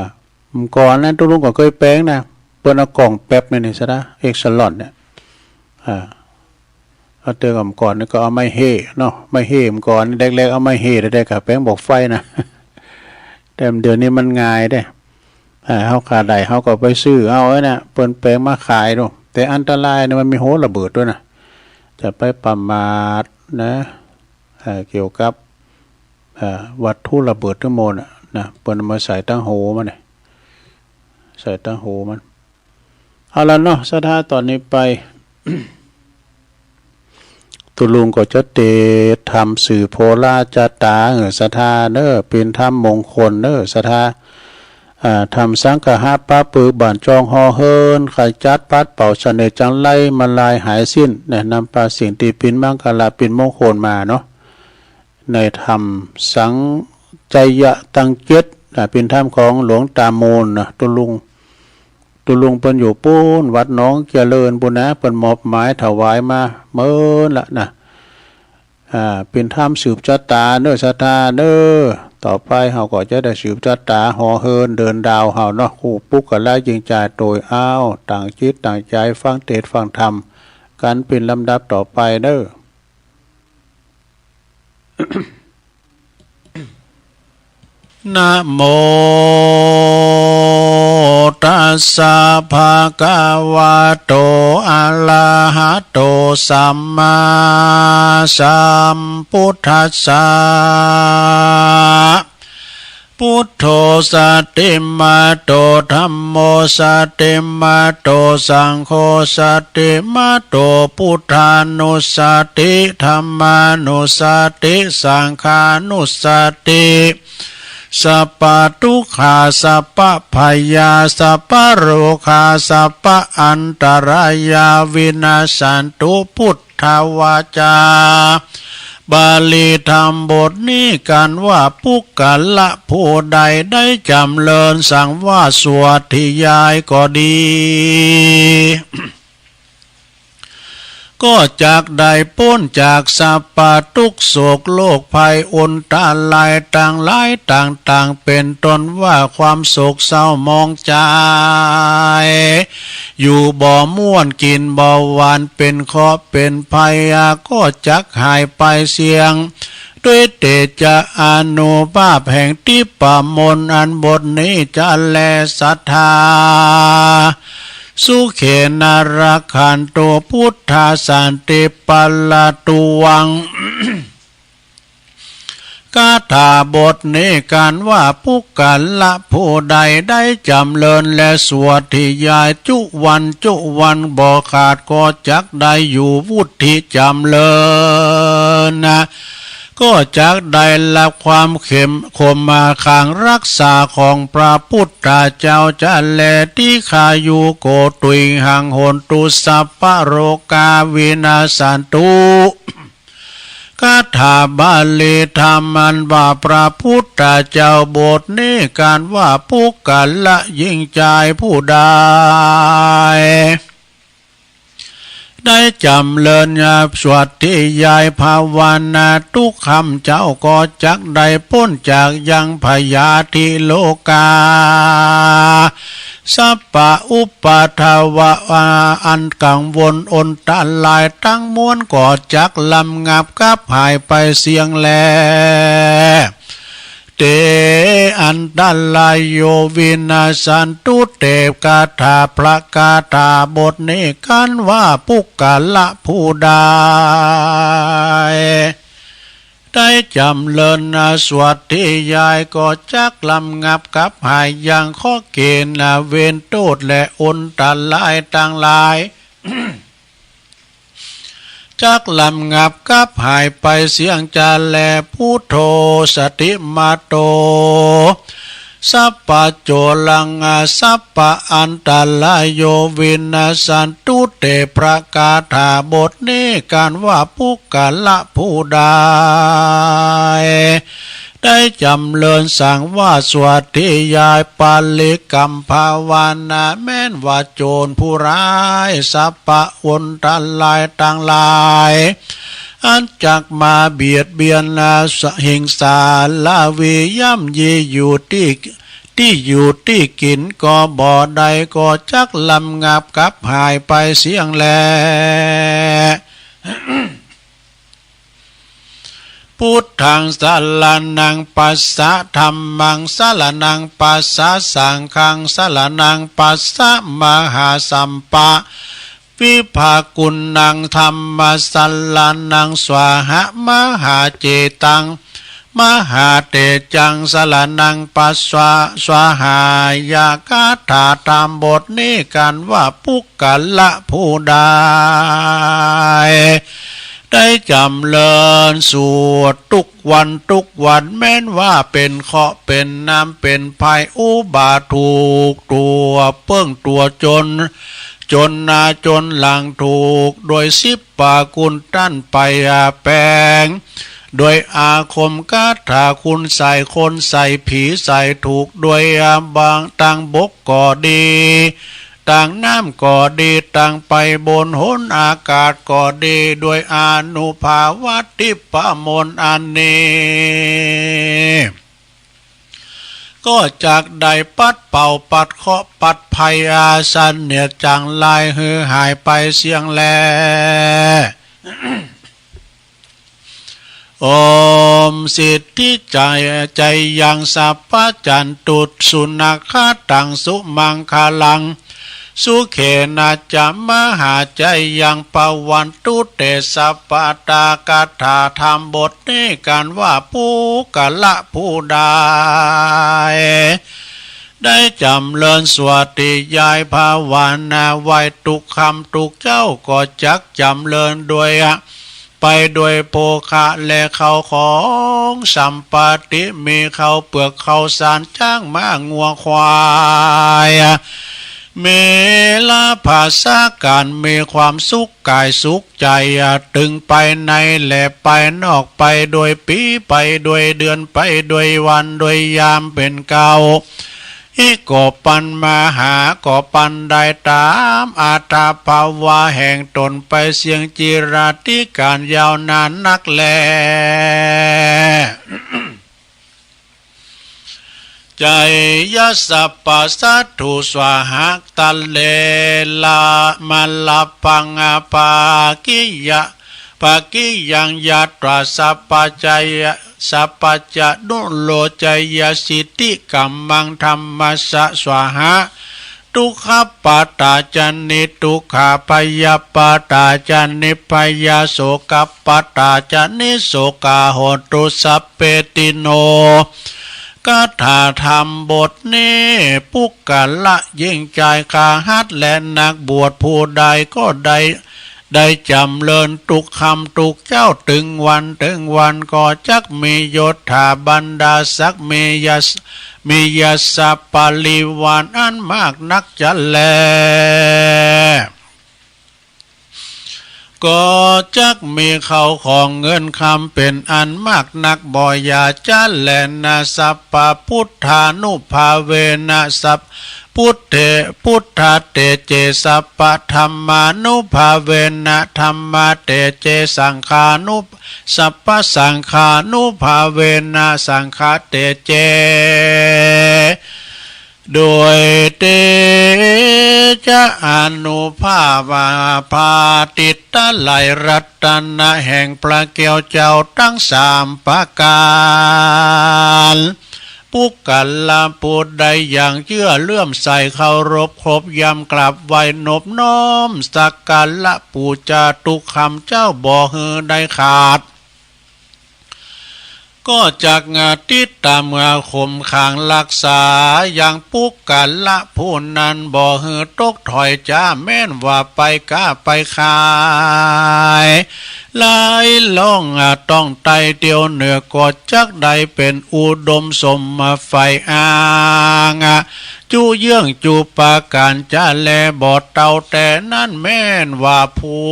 เมื่อก่อนนะ ตุ๊ลุงก็เกยแป๋งนะ เปิ้นเอาก่องแป๊บนี่นี่ซะนะ เอ็กซาลอนเนี่ย อ่า เอาเตื้อก่อน เมื่อก่อนนี่ก็เอาไม้เฮ่เนาะ ไม้เฮ่ เมื่อก่อนเด็กๆ เอาไม้เฮ่ เด็กๆ ก็แป๋งบอกไฟนะ แต่เดี๋ยวนี้มันง่ายเด้ อ่า เฮาขาดได้ เฮาก็ไปซื้อเอาไอ้น่ะ เปิ้นแป๋งมาขายดู แต่อันตรายนะ มันมีหัวระเบิดตวยนะ จะไปประมาทนะ เอ่อ เกี่ยวกับ เอ่อ วัตถุระเบิดตึงหมดน่ะ นะ เปิ้นเอามาใส่ตังหัวมันเนี่ย ใส่ตังหัวมัน เอาละเนาะ ศรัทธา ต๋อนนี้ไป ตุ๊ลุงก็จะเตสน์ธรรมสืบโหราจาต๋า เออ ศรัทธาเน่อ เป๋นธรรมมงคลเน่อ ศรัทธา อ่า ธรรมสังคหะปะปึก บั่นจองห่อเหิน ขจัดปัดเป่าเสน่ห์จังไรมาลายหายสิ้น แนะนำปาสิ่งตี้เป๋นมังคละเป๋นมงคลมาเนาะ ในธรรมสังไชยะตังเจ็ด อ่า เป๋นธรรมของหลวงตามูลนะ ตุ๊ลุง ตุ๊ลุงเปิ้นอยู่ปู๊น วัดหนองเจริญปู๊นนะ เปิ้นมอบหมายถวายมาเมินละนะ อ่า เป๋นธรรมสืบจาต๋าเน่อ ศรัทธาเน่อ ต่อไปเฮาก็จะได้สืบจาต๋าห่อเหินเดินดาวเฮาเนาะ คู่ปุคคละยิ่งใหญ่โตย อ้าว ตั้งจิตตั้งใจฟังเตสน์ฟังธรรมกั๋นเป๋นลำดับต่อไปเน่อ นะโมตัสสะ ภะคะวะโต อะระหะโต สัมมาสัมพุทธัสสะ พุทโธ สะติมาโต ธัมโม สะติมาโต สังโฆ สะติมาโต พุทธานุสะติ ธัมมานุสะติ สังฆานุสะติ สัพพะทุกขา สัพพะพยา สัพพะโรคา สัพพะอันตรายา วินาสสันตุ พุทธวาจา บาลีธรรมบทนี้กันว่า ปุคคละผู้ใดได้จ๋ำเริญสังวาสสวดทยายก็ดี ก็จักได้ป๊นจากสัพพะตุ๊กข์โศกโรคภัยอันตรายตังหลายต่างๆ เป๋นต้นว่าความโศกเศร้าหมองใจ๋ อยู่บ่ม่วนกิ๋นบ่หวาน เป๋นเคราะห์เป๋นภัย ก็จักหายไปเสี้ยง ด้วยเตจะอานุภาพแห่งทิพมนต์อันบทนี้จะแล ศรัทธา สุเขนะ รักขันตุ พุทธา สันติ ปะระตุวัง คาถาบทนี้กันว่า ปุคคละผู้ใดได้จ๋ำเริญและสวดทยายจุวันจุวันบ่ขาด ก็จักได้อยู่วุฒิจ๋ำเริญนะ ก็จักได้ฮับความเข้ม คมมาขังรักษาของพระพุทธเจ้าจะแล ทีฆายุโก ตุมหัง โหนตุ สัพพะโรคา วินาสสันตุ คาถาบาลีธรรมอันว่าพระพุทธเจ้าบทนี้กันว่า ปุคคละหญิงจายผู้ใด ได้จ๋ำเริญสวดทยายภาวนาทุกค่ำเจ๊า ก็จักได้ป๊นจากยังพยาธิโรคา สัพพะอุปัทวะอันกังวลอันตรายตังมวล ก็จักระงับกับหายไปเสี้ยงแล เต อันตรายโย วินาสสันตุ เต คาถาพระคาถาบทนี้กันว่า ปุคคละผู้ใด ได้จ๋ำเริญสวดทยาย ก็จักระงับกับหายยังเคราะห์เก๋ณฑ์เวรโต้ษและอันตรายตังหลาย จักระงับกับหายไปเสี้ยงจะแล พุทโธ สะติมาโต สัพพะโจรัง สัพพะอันตรายโย วินาสสันตุ เต พระคาถาบทนี้กันว่า ปุคคละผู้ใด ได้จ๋ำเริญสังวาสสวดทยายปริกรรมภาวนา แม้นว่าโจรผู้ร้ายสัพพะอันตรายตังหลาย อันจักมาเบียดเบียนสะ หิงสา ละวี ย่ำยีอยู่ตี้ ตี้อยู่ตี้กิ๋นก็บ่ได้ ก็จักระงับกับหายไปเสี้ยงแล ปุ พุทธังสรณังคัจฉามิ ธัมมังสรณังคัจฉามิ สังฆังสรณังคัจฉามิ มหาสัพพะวิภากุณัง ธัมมังสรณังคัจฉามิ มหาเจตัง มหาเตจัง สรณังคัจฉามิ สหายะ คาถาธรรมบทนี้กันว่า ปุคคละผู้ใด ได้จ๋ำเริญสวดทุกวันทุกวัน แม้นว่าเป๋นเคราะห์เป๋นน้ำเป๋นภัยอุบัติ ถูกตั๋วเปิ้งตั๋วจ๋น จ๋นหน้าจ๋นหลัง ถูกโดยสิบประกุณต้านไปอาแปง โดยอาคมคาถาคุณใส่คนใส่ผีใส่ ถูกโดยอาบางตางบกก็ดี ตางน้ำก็ดี ตางไปบนหนอากาศก็ดี โดยอานุภาพทิพย์มนต์อันนี้ ก็จักได้ปัดเป่าปัดเคราะห์ปัดภัยอันเสนียดจังไรหื้อหายไปเสี้ยงแล โอม สิทธิจายัง สัพพัญจะตุ สุนักขาตัง สุมังคลัง สุเขนะจะ มหาจะยัง ภะวันตุ เต สัพพะทา คาถาธรรมบทนี้กันว่า ปุคคละผู้ใด ได้จ๋ำเริญสวดธยายภาวนาไหว้ทุกค่ำทุกเจ๊า ก็จักจ๋ำเริญโดย ไปโดยโภคะและข้าวของสัมปติ มีข้าวเปือกข้าวสาร จ๊างม้างัวควาย มีลาภาสาก๋าน มีความสุขกายสุขใจ๋ ตึงไปในและไปนอก ไปโดยปี๋ ไปโดยเดือน ไปโดยวันโดยยามเป๋นเก๊า อิโกปันมหา ก็ปันได้ต๋ามอัตภาวะแห่งต๋นไปเสี้ยงจิราธิก๋านยาวนานนักแล จะยะสัพพะสัตถุสวาหะ ตะเลละมะละปัง อาภากิยะ ภากิยัง ยัตถา สัพพะจะยะ สัพพะจะนุโล จะยะสิทธิกัมมัง ธัมมัสสะสวาหะ ทุกขะปะตาจะ นิทุกขา พยะปะตาจะ นิพยา โสกะปะตาจะ นิโสกา โหตุ สัพเพติโน คาถาธรรมบทนี้ ปุคคละ ยิ่งจายคฤหัสถ์และนักบวชผู้ใดก็ได้ ได้จ๋ำเริญทุกค่ำทุกเจ๊า ตึงวันตึงวัน ก็จักมียศถาบรรดาศักดิ์ มียศ มียศปริวารอันมากนักจะแล ก็จักมีข้าวของเงินคำเป๋นอันมากนักบ่อย่าจะแลนา สัพพะพุทธานุภาเวนะ สัพพะพุทเท พุทธาเตเจ สัพพะธัมมานุภาเวนะ ธัมมาเตเจ สังฆานุ สัพพะสังฆานุภาเวนะ สังฆาเตเจ โดยเตจะอานุภาพาภาติดตะไลรัตนะแห่งพระแก้วเจ้าตึงสามประก๋าน ปุคคละผู้ใดยังเจื้อเลื่อมใสเคารพครบยำกราบไหว้นบน้อมสักการะปู๋จาทุกค่ำเจ๊าบ่หื้อได้ขาด ก็จักติดต๋ามเมือขุมขังฮักษายังปุคคละผู้นั้นบ่หื้อตกถอยจ๊า แม้นว่าไปก๊าไปขาย ไหลล่องต้องใต้เตียวเหนือ ก็จักได้เป๋นอุดมสมใฝ่อ้าง จุเยื้องจุประก๋านจะแลบ่เต้า แต่นั้นแม้นว่าผู้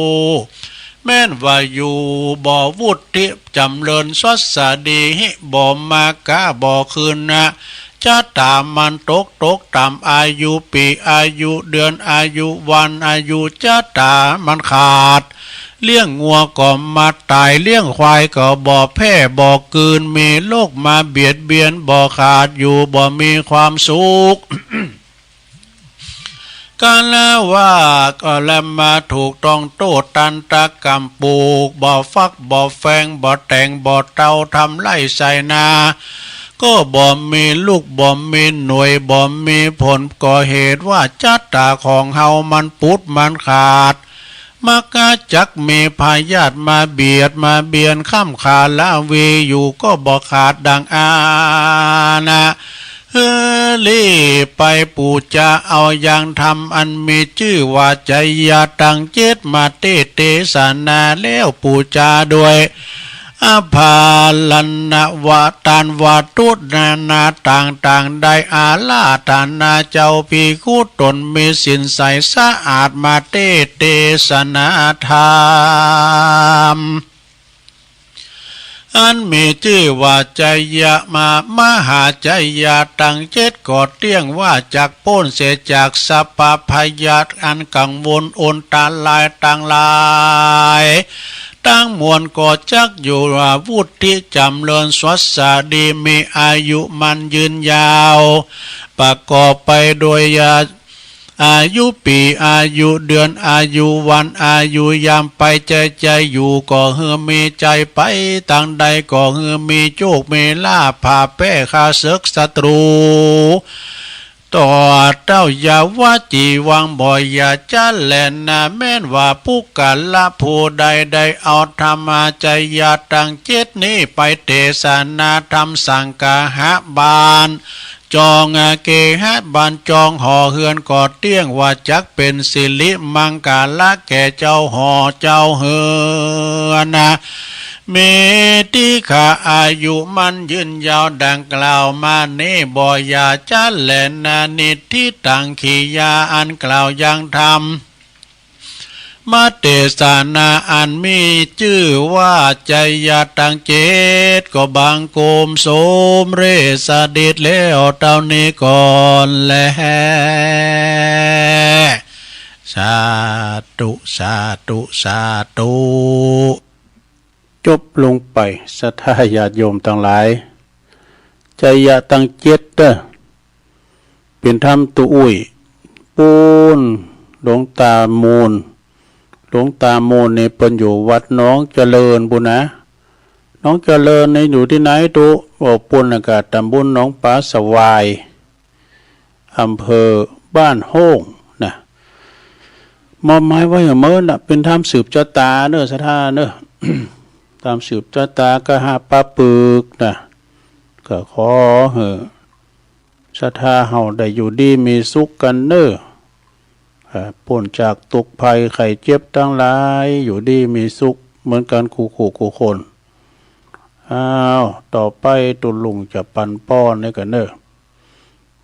แม้นว่าอยู่บ่วุฒิจ๋ำเริญสวัสดี บ่มาก๊าบ่คืนนะ จะต๋ามันตกตกต๋าม อายุปี๋อายุเดือนอายุวันอายุจะต๋ามันขาด เลี้ยงงัวก็มาต๋าย เลี้ยงควายก็บ่แพร่บ่กืน มีโรคมาเบียดเบียนบ่ขาด อยู่บ่มีความสุข กาละว่า ก็แลมาถูกต้องโต้ษตันตกรรม ปลูกบ่ฟักบ่แฟง บ่แตงบ่เตา ทำไร่ไถนา ก็บ่มีลูกบ่มีหน่วย บ่มีผล ก็เหตุว่าจ๊ะต๋าของเฮามันปุดมันขาด มักจะจักมีพยาธิมาเบียดมาเบียน ค้ำขาละวีอยู่ก็บ่ขาดดังอานะ เออ รีบไปปู๋จาเอายังธรรมอันมีจื้อว่าไจยะตังเจ็ดมาเตศน์เตสนา แล้วปู๋จาด้วย อภาลนวตานวตุนานาต่างๆ ได้อาราธนาเจ้าภิกขุต๋นมีศีลใสสะอาดมาเตศน์เตสนาธรรม อันมีจื้อว่าไจยะมา มหาไจยะตังเจ็ด ก็เตี้ยงว่าจักป๊นเสียจากสัพพะพยาธิอันกังวลอันตรายตังหลายตังมวล ก็จักอยู่ว่าวุฒิจ๋ำเริญสวัสดี มีอายุมั่นยืนยาว ประกอบไปโดยยา อายุปี๋ อายุเดือน อายุวัน อายุยามไป ไจไจอยู่ก็หื้อมีไจ ไปตางใดก็หื้อมีโจคมีลาภ ผ่าแป้ข้าเสิกศัตรู ตอดเต้ายาวจีวัง บ่อย่าจ๊ะแลนา แม้นว่าปุคคละผู้ใดได้เอาธรรมาไจยะตังเจ็ดนี้ไปเตสนาธรรม สังคหบาล จองเกหะบาล จองหอเฮือน ก็เตี้ยงว่าจักเป๋นสิริมังคละแก่เจ้าหอเจ้าเฮือนนะ มีติฆาอายุมั่นยืนยาวดังกล่าวมานี้ บ่อย่าจ๊ะแลนา นิฏฐิตัง กิริยาอันกล่าวยังธรรม มาเตสนาอันมีจื้อว่าไจยะตังเจ็ด ก็บังคมสมเร็จเสด็จแล้วเต้านี้ก่อนแล สาธุ สาธุ สาธุ จบลงไป ศรัทธาญาติโยมตังหลาย ไจยะตังเจ็ดเน่อ เป๋นธรรมตุ๊อุ้ย ปู๊น หลวงตามูล หลวงตามูลนี่เปิ้นอยู่วัดหนองเจริญปู๊นนะ หนองเจริญนี่อยู่ตี้ไหนตุ๊ บอกปู๊นนะ ก็ตำบลหนองป๋าสวาย อำเภอบ้านโฮ่งนะ มอบหมายไว้หื้อเมินนะ เป๋นธรรมสืบจะต๋าเน่อ ศรัทธาเน่อ ธรรมสืบจะต๋า กหปะปึกนะ ก็ขอหื้อศรัทธาเฮาได้อยู่ดีมีสุขกั๋นเน่อ เอ่อ ป๊นจากตุ๊กข์ภัยไข้เจ็บตังหลาย อยู่ดีมีสุขเหมือนกั๋นกู้ๆ กู้คน อ้าว ต่อไปตุ๊ลุงจะปันปอนหื้อกั๋นเน่อ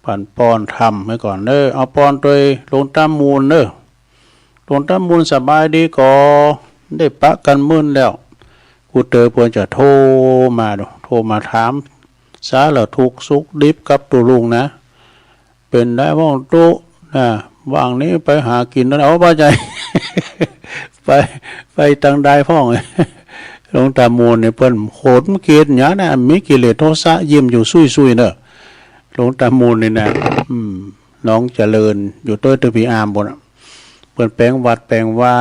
ปันปอนธรรมหื้อก่อนเน่อ เอาปอนตวยหลวงตามูลเน่อ หลวงตามูลสบายดีก่อ ได้ปะกั๋นเมินแล้ว กูเต๋อเปิ้นจะโทรมาดู โทรมาถามสารทุกข์สุขดิบกับตุ๊ลุงนะ เป๋นใดพ่องตุ๊ นะ ว่างนี้ไปหากิ๋นนั่น เอา บ่ใจ้ ไป ไปตางใดพ่อง หลวงตามูลนี่เปิ้นขนเกลียดหยังนะ มีกิเลสโทสะยิ้มอยู่ซุยๆ เน่อ หลวงตามูลนี่นะ อืม หนองเจริญ อยู่ตวยตึกพีอาร์มปู๊นนะ เปิ้นแป๋งวัดแป๋งวา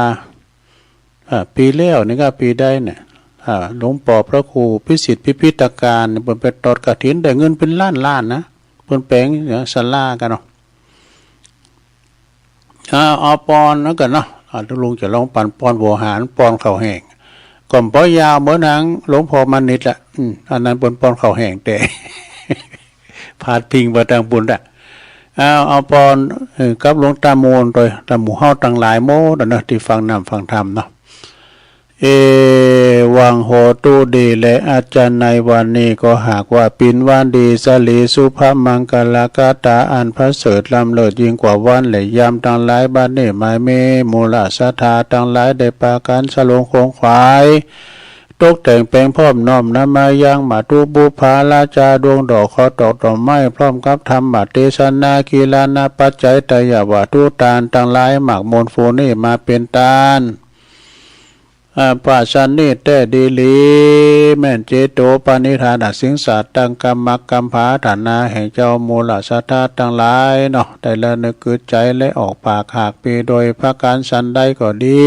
อ่า ปี๋แล้วนี่ก็ปี๋ใดเนี่ย อ่า หลวงป้อพระครูพิสิทธิ์พิพิธการ เปิ้นไปตอดกฐินได้เงินเป๋นล้านๆ นะ เปิ้นแป๋งเนี่ยศาลากั๋นเนาะ อ่า เอาปอนนั้นกั๋นเนาะ อ่า ตุ๊ลุงจะลองปันปอนหัวหาร ปอนข้าวแห้ง ก็บ่ยาวเหมือนหนังหลวงป้อมานิดละ อืม อันนั้นเปิ้นปอนข้าวแห้งแต๊ พาดพิงไปตางปู๊นละ เอา เอาปอน เออ กับหลวงตามูลตวย ตาหมู่เฮาตังหลายหมดอะเนาะ ตี้ฟังน้ำฟังธรรมเนาะ เอวังโหตุ ดีแล อาจารย์ ในวันนี้ก็หากว่าเป๋นวันดี สลีสุภมังคลคาถาอันประเสริฐล้ำเลิศยิ่งกว่าวันและยามตังหลาย บัดนี้หมายมีมูลศรัทธาตังหลายได้ปากั๋นสลงขวนขวาย ตกแต่งแป๋งพร้อมน้อมนำมายังมาตุปุพพาราชาดวงดอก ขอตอกดอกไม้พร้อมกับธรรมเตสนา กิรานะปัจจัย ไตรยวัตถุตานตังหลาย หมากมนต์ฟูนี้มาเป๋นตาน อ่า เพราะฉะนั้นนี่แต๊ดีหลี แม่นเจโตปณิธานสิงสาตัง ก๋ำหมักก๋ำผาฐานะแห่งเจ้ามูลศรัทธาตังหลายเนาะ ได้ระนึกกึ๊ดใจ๋และออกปากหากมีโดยประก๋านฉันใดก็ดี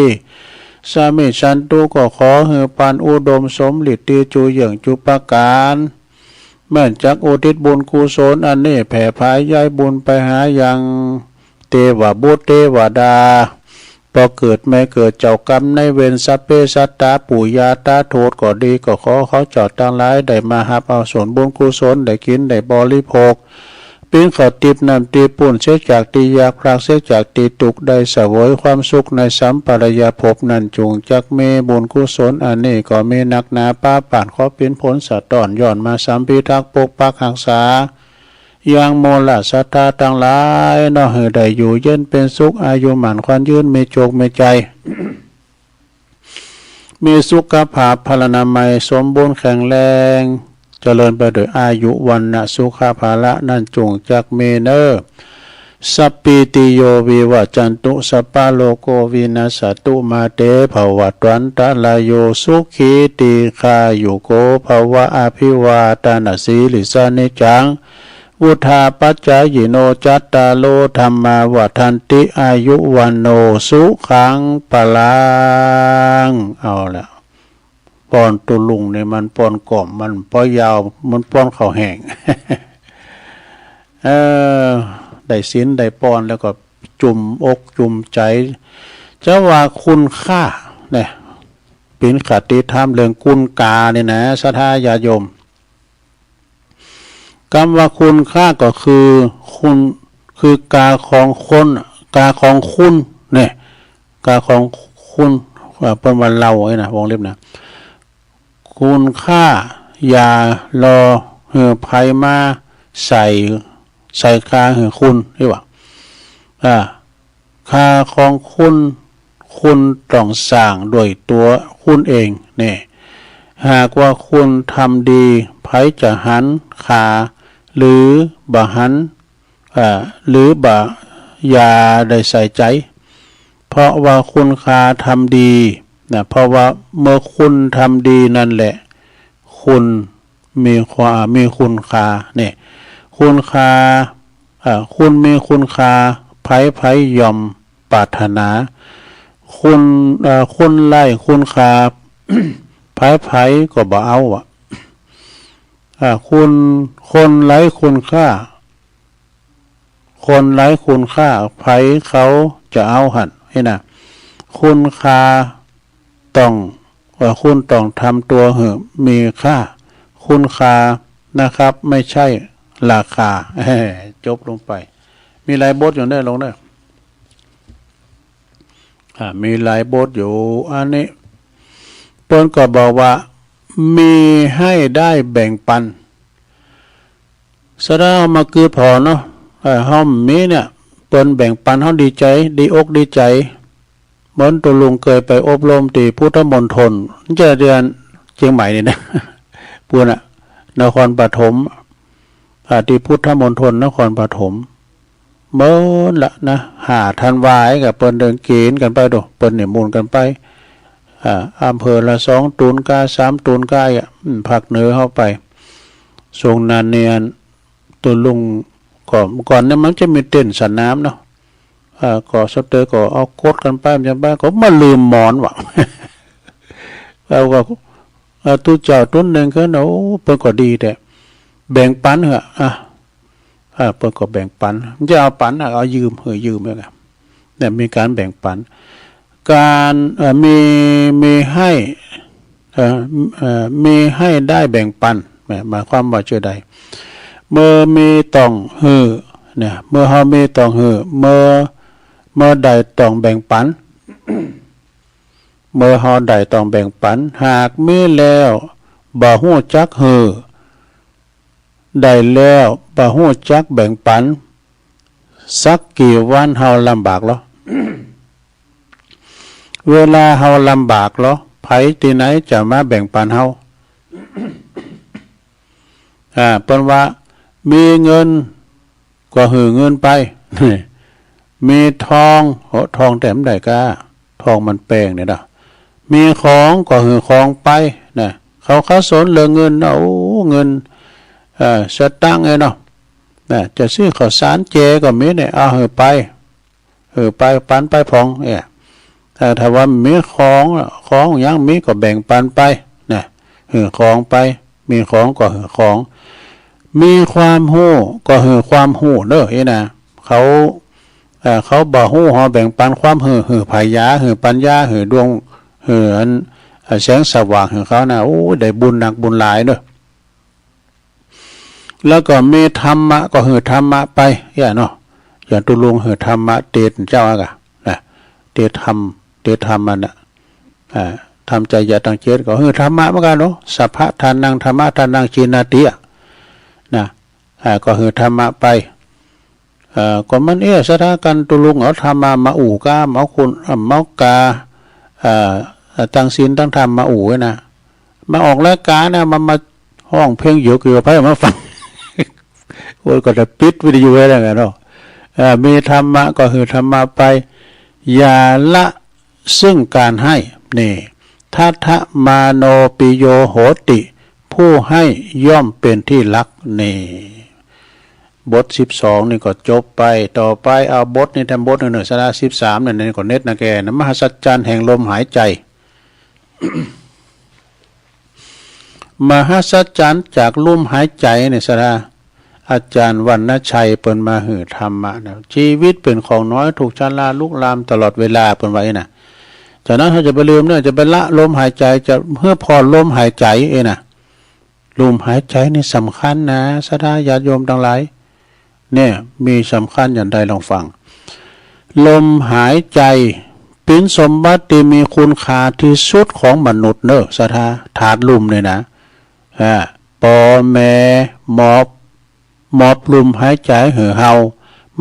สามิฉันตุ ก็ขอหื้อปานอุดมสมฤทธิ์ตี้จูเยื่องจุประก๋าน แม่นจักอุทิศบุญกุศลอันนี้แผ่ผายยายบุญไปหายังเตวบุตรเตวดา ป้อเกิดแม่เกิดเจ้ากรรมนายเวร สัพเพสัตตา ปู่ย่าต๋าทวดก็ดี ก็ขอเขาเจ้าตังหลายได้มาฮับเอาส่วนบุญกุศล ได้กิ๋นได้บริโภค ปิ้นข้าวติ๊บน้ำติ๊บปุ้น เสียจากตี้ยากพราก เสียจากตี้ตุ๊กข์ ได้เสวยความสุขในสัมปรายภพนั้น จุ่งจักมีบุญกุศลอันนี้ก็มีนักหนาป๊าปาน ขอปิ้นผลสะต้อนย้อนมาสามพิทักษ์ปกปักฮักษา ยังมูลศรัทธาตังหลายเนาะ หื้อได้อยู่เย็นเป๋นสุข อายุหมั้นขวัญยืน มีโจคมีชัย มีสุขภาพพลานามัยสมบูรณ์แข็งแรง เจริญไปโดยอายุ วรรณะ สุขะ พละ นั้นจุ่งจักมีเน่อ สัพพีติโย วิวัจจันตุ สัพพะโรโค วินัสสะตุ มา เต ภะวัตวันตะราโย สุขี ตีฆายุโก ภะวะ อภิวาตะนะสีลิสสะ นิจจัง วุฑฒาปัจจายิโน จัตตาโร ธัมมา วัฑฒันติ อายุ วัณโณ สุขัง พลัง เอาละ ปอนตุ๊ลุงนี่มันปอนก่อม มันปอนยาว มันปอนข้าวแห้ง เออ ได้ศีลได้ปอนแล้วก็จุ่มอกจุ่มใจ๋ จะว่าคุณค่าเนี่ย เป๋นคติธรรมเรื่องคุณกานี่นะ ศรัทธาญาติโยม กำว่าคุณค่าก็คือคุณ คือกาของคน กาของคุณเนี่ย กาของคุณ อ่า เปิ้นว่าเฮานี่นะ วงเล็บนะ คุณค่า อย่ารอหื้อใผมาใส่ ใส่กาหื้อคุณ ใช่ปะ อ่า กาของคุณ คุณต้องสร้างด้วยตั๋วคุณเองเนี่ย หากว่าคุณทำดี ใผจะหันกา หรือบ่หัน อ่า หรือบ่ อย่าได้ใส่ใจ๋ เพราะว่าคุณกาทำดีนะ เพราะว่าเมื่อคุณทำดีนั่นแหละ คุณมีความ มีคุณกาเนี่ย คุณกา อ่า คุณมีคุณกา ใผๆ ย่อมปรารถนา คุณ อ่า คนไร้คุณกา ใผๆ ก็บ่เอาอะ อ่า คุณ คนไร้คุณค่า คนไร้คุณค่า ใผเขาจะเอาหั้น นี่นะ คุณกาต้อง เอ่อ คุณต้องทำตั๋วหื้อมีค่า คุณกานะครับ ไม่ใช่ราคา จบลงไป มีหลายบทอยู่เน่อ ลงเน่อ อ่า มีหลายบทอยู่ อันนี้ เปิ้นก็บอกว่า มีให้ได้แบ่งปัน ศรัทธาเฮามาเกิดผ่อเนาะ เอ่อ เฮามีเนี่ย เปิ้นแบ่งปันเฮาดีใจ๋ ดีอกดีใจ๋ เหมือนตุ๊ลุงเกยไปอบรมตี้พุทธมณฑล จะเดือนเจียงใหม่นี่นะ ปู้นน่ะ นครปฐม อ่า ตี้พุทธมณฑลนครปฐม เมินละนะ ห้าธันวา ก็เปิ้นเดินเก๋ณฑ์กั๋นไปโด เปิ้นนิมนต์กั๋นไป อ่า อำเภอละสองตุ๊นกา สามตุ๊นกา อ่ะ อืม ภาคเหนือเข้าไป ช่วงนั้นเนี่ย ตุ๊ลุงก็ ก่อนเนี่ยมันจะมีเต็นท์สนามเนาะ อ่า ก็สะเตอก็เอากดกั๋นไป มันจะไปก็มาลืมหมอนว่ะ แล้วก็ เอ่อ ตุ๊เจ้าตุ๊นหนึ่งก็ โอ้ เปิ้นก็ดีแต๊ แบ่งปันเหอะ อ่ะ อ่า เปิ้นก็แบ่งปัน จะเอาปันอะ เอายืม หื้อยืมเนี่ยนะ เนี่ย มีก๋านแบ่งปัน ก๋าน เอ่อ มี มีให้ เอ่อ เอ่อ มีให้ได้แบ่งปัน แหม หมายความว่าจะใด เมื่อมีต้องหื้อ เนี่ย เมื่อเฮามีต้องหื้อ เมื่อ เมื่อได้ต้องแบ่งปัน เมื่อเฮาได้ต้องแบ่งปัน หากมีแล้วบ่ฮู้จักหื้อ ได้แล้วบ่ฮู้จักแบ่งปัน สักกี่วันเฮาลำบากลอ เวลาเฮาลำบากลอ ใผตี้ไหนจะมาแบ่งปันเฮา อ่า เปิ้นว่า มีเงินก็หื้อเงินไป มีทอง โอ้ ทองแต๊บ่ได้ก้า ทองมันแปงเนี่ยนะ มีของก็หื้อของไป นะ เขาขัดสนเรื่องเงินนะ โอ้ เงิน เอ่อ สตางค์ไอ้เนาะ นะ จะซื้อข้าวสารแจก็มีเนี่ย เอาหื้อไป หื้อไป ปันไปพ่อง เนี่ย เอ่อ ถ้าว่ามีของ ของหยังมีก็แบ่งปันไป นะ หื้อของไป มีของก็หื้อของ มีความฮู้ก็หื้อความฮู้เด้อ อี้นะ เขา เอ่อ เขาบ่ฮู้ เฮาแบ่งปันความฮู้ หื้อผญา หื้อปัญญา หื้อดวง หื้ออัน เอ่อ แสงสว่างหื้อเขานะ โอ้ ได้บุญนักบุญหลายเด้อ แล้วก็มีธรรมะก็หื้อธรรมะไป เอี้ยเนาะ อย่างตุ๊ลุงหื้อธรรมะเตสเจ้าอะกะ นะ เตสธรรม เตสธรรมอันน่ะ อ่า ธรรมจริยาตังเจ็ดก็หื้อธรรมะเหมือนกั๋นเนาะ สัพพะทานัง ธัมมะทานัง จีนาติอะ นะ อ่า ก็หื้อธรรมะไป เอ่อ ก็มันเอ๊ะ ศรัทธากั๋นตุ๊ลุงเอาธรรมะมาอู้ก้า มาเอาคุณ เอ่อ มาเอากา เอ่อ ตังศีลตังธรรมมาอู้ไว้นะ มาออกรายก๋านนะ มา มาฮ้องเพลงหยวกอยู่กับไผมาฟัง โอ้ย ก็จะปิดวิทยุไว้แล้วไงเนาะ เอ่อ มีธรรมะก็หื้อธรรมะไป อย่าละซึ่งก๋านให้ นี่ ทัฏฐมาโนปิโยโหติ ผู้ให้ย่อมเป็นที่รัก นี่ บทสิบสองนี่ก็จบไป ต่อไปเอาบทนี้แถมบทนึ่งเน่อ ศรัทธา สิบสามเนี่ย นี่ก็เน็ดนะแกนะ มหัศจรรย์แห่งลมหายใจ๋ มหัศจรรย์จากลมหายใจ๋เนี่ย ศรัทธา อาจ๋ารย์วรรณชัยเปิ้นมาหื้อธรรมะนะ ชีวิตเป๋นของน้อย ถูกชราลุกลามตลอดเวลา เปิ้นว่าอี้นะ ฉะนั้นเฮาจะไปลืมเน่อ จะไปละลมหายใจ๋ จะหื้อผ่อนลมหายใจ๋ เอ้ยนะ ลมหายใจ๋นี่สำคัญนะ ศรัทธาญาติโยมตังหลาย เนี่ย มีสำคัญอย่างใดลองฟัง ลมหายใจ๋เป๋นสมบัติตี้มีคุณค่าตี้สุดของมนุษย์เน่อ ศรัทธา ธาตุลมเนี่ยนะ อ่า ป้อแม่มอบ มอบลมหายใจ๋หื้อเฮา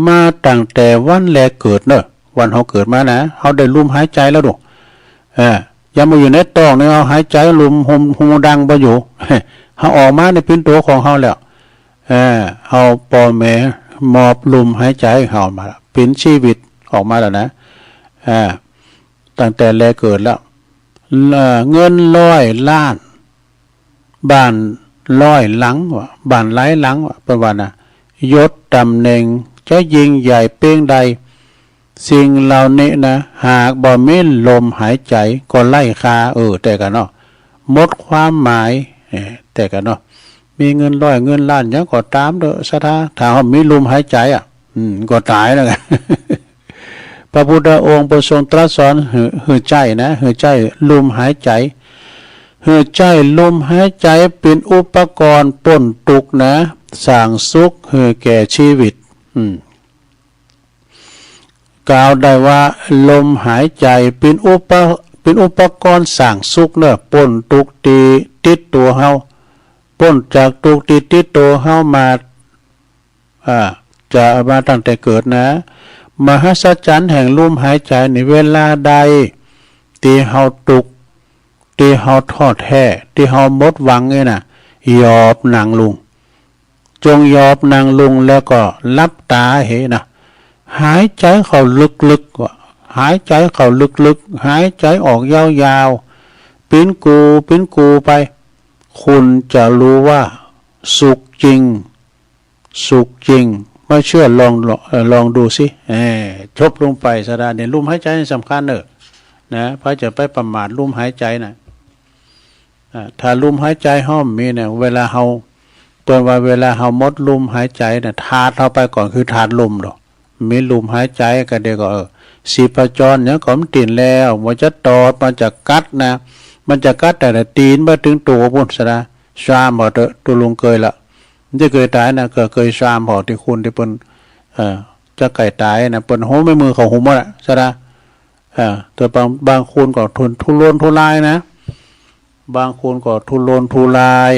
มาตั้งแต่วันแรกเกิดเน่อ วันเฮาเกิดมานะ เฮาได้ลมหายใจ๋แล้วดู เออ ยังบ่อยู่ในต๊องนี่ เฮาหายใจ๋ลมฮม ฮมดังบ่อยู่ เฮาออกมานี่เป๋นตั๋วของเฮาแล้ว เออ เฮาป้อแม่มอบลมหายใจ๋หื้อเฮามา เป๋นชีวิตออกมาแล้วนะ เออ ตั้งแต่แรกเกิดแล้ว เอ่อ เงินร้อยล้าน บ้านร้อยหลังวะ บ้านหลายหลังวะ เปิ้นว่านะ ยศต๋ำแหน่งจะยิ่งใหญ่เป๊งใด สิ่งเหล่านี้นะ หากบ่มีลมหายใจ๋ก็ไร้ค่า เออ แต่กะเนาะ หมดความหมาย เออ แต่กะเนาะ มีเงินร้อยเงินล้านหยังก็ต๋ามเต๊อะ ศรัทธา ถ้าบ่มีลมหายใจ๋อะ อืม ก็ต๋ายแล้วไง พระพุทธองค์เปิ้นทรงตรัสสอนหื้อ หื้อใจ๊นะ หื้อใจ๊ลมหายใจ๋ หื้อใจ๊ลมหายใจ๋เป๋นอุปกรณ์ป๊นตุ๊กข์นะ สร้างสุขหื้อแก่ชีวิต อืม กล่าวได้ว่าลมหายใจ๋เป๋นอุป เป๋นอุปกรณ์สร้างสุขเน่อ ป๊นตุ๊กข์ตี้ติดตั๋วเฮา ป๊นจากตุ๊กข์ตี้ติดตั๋วเฮามา อ่า จะมาตั้งแต่เกิดนะ มหัศจรรย์แห่งลมหายใจ๋นี่ เวลาใดตี้เฮาตุ๊กข์ ตี้เฮาท้อแท้ ตี้เฮาหมดหวังนี่นะ หยอบนั่งลง จงหยอบนั่งลงแล้วก็หลับต๋าเหนะ หายใจ๋เข้าลึกๆ วะ หายใจ๋เข้าลึกๆ หายใจ๋ออกยาวๆ เป๋นกู เป๋นกูไป คุณจะรู้ว่าสุขจริง สุขจริง ไม่เชื่อลอง เอ่อ ลองดูสิ เอ่อ จบลงไป ศรัทธา เนี่ย ลมหายใจ๋นี่สำคัญเน่อ นะ ใผจะไปประมาทลมหายใจ๋นะ อ่า ถ้าลมหายใจ๋เฮาบ่มีเนี่ย เวลาเฮา เปิ้นว่าเวลาเฮาหมดลมหายใจ๋เนี่ย ธาตุเฮาไปก่อนคือธาตุลมเนาะ มีลมหายใจ๋ก็เดี๋ยวก็ เออ ชีพจรหยังก็มันเต้นแล้ว มันจะตอด มันจะกัดนะ มันจะกัดตั้งแต่ตี๋นไปเถิงตั๋วปู๊น ศรัทธา ซามผ่อเต๊อะ ตุ๊ลุงเกยละ มันจะเกยต๋ายนะ ก็เกยซามผ่อตี้คนตี้เปิ้น เอ่อ จะใก้ต๋ายนะ เปิ้นหัวแม่มือเข้าหุมหมดอะ ศรัทธา เอ่อ แต่บาง บางคนก็ทุน ทุรนทุรายนะ บางคนก็ทุรนทุราย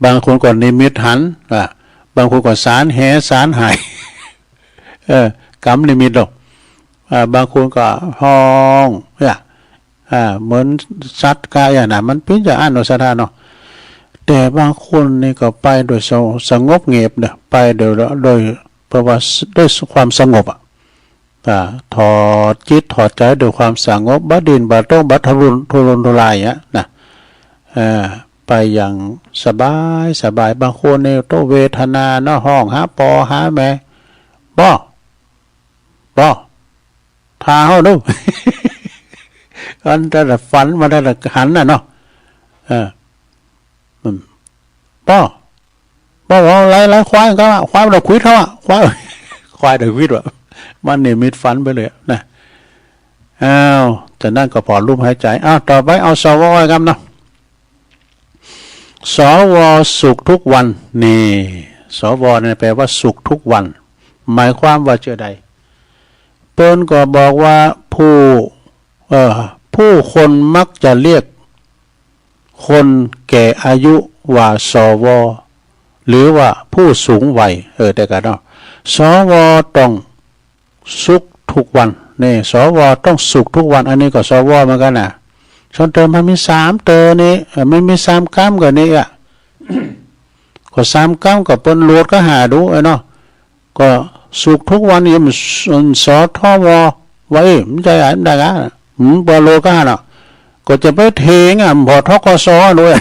บางคนก็นิมิตหัน อ่ะ บางคนก็สารแหสารไห เออ กำนิมิตดอก อ่า บางคนก็ฮ้อง เนี่ย อ่า เหมือนสัตว์กะอย่างนั้น มันเป๋นอย่างอั้นเนาะ ศรัทธาเนาะ แต่บางคนนี่ก็ไปโดยสง- สงบเงียบเน่อ ไปโดย โดย เพราะว่าด้วยความสงบอะ อ่า ถอดจิตถอดใจ๋ด้วยความสงบ บ่ดิ้นบ่โต้ง บ่ทุรน ทุรนทุรายอะนะ เออ ไปอย่างสบายสบาย บางคนนี่โต้เวทนาเนาะ ฮ้องหาป้อหาแม่ ป้อ ป้อ ถ่าเฮาดู อันแต่ละฝันมาแต่ละหันน่ะเนาะ เออ อืม ป้อ ป้อ ว่าหลายๆ ควายก็ว่า ควายมันเอาขวิดเฮาอะ ควาย ควายเอาขวิดว่ะ มันนิมิตฝันไปเลยนะ อ้าว จากนั้นก็ผ่อนลมหายใจ๋ อ้าว ต่อไปเอา สว กำเนาะ สว สุขทุกวัน นี่ สว เนี่ยแปลว่าสุขทุกวัน หมายความว่าเจ้าใด เปิ้นก็บอกว่าผู้ เอ่อ ผู้คนมักจะเรียกคนแก่อายุว่า สว หรือว่าผู้สูงวัย เออ แต่กันเนาะ สว ต้อง สุขทุกวัน นี่ สว ต้องสุขทุกวัน อันนี้ก็ สว เหมือนกั๋นน่ะ ส่วนเติมมันมีสามเต๋อนี่ เอ่อ มันมีสามกำกั๋นนี่อะ ก็สามกำก็เปิ้นโหลดก็หาดู เอ้ยเนาะ ก็สุขทุกวันนี่มัน มัน ส ท ว ว่า เอ้ย มันใจ๋อะ มันได้กะ อืม เปิ้นโหลดก็หาเนาะ ก็จะไปเถงอะ บ่ ท ก ส ด้วย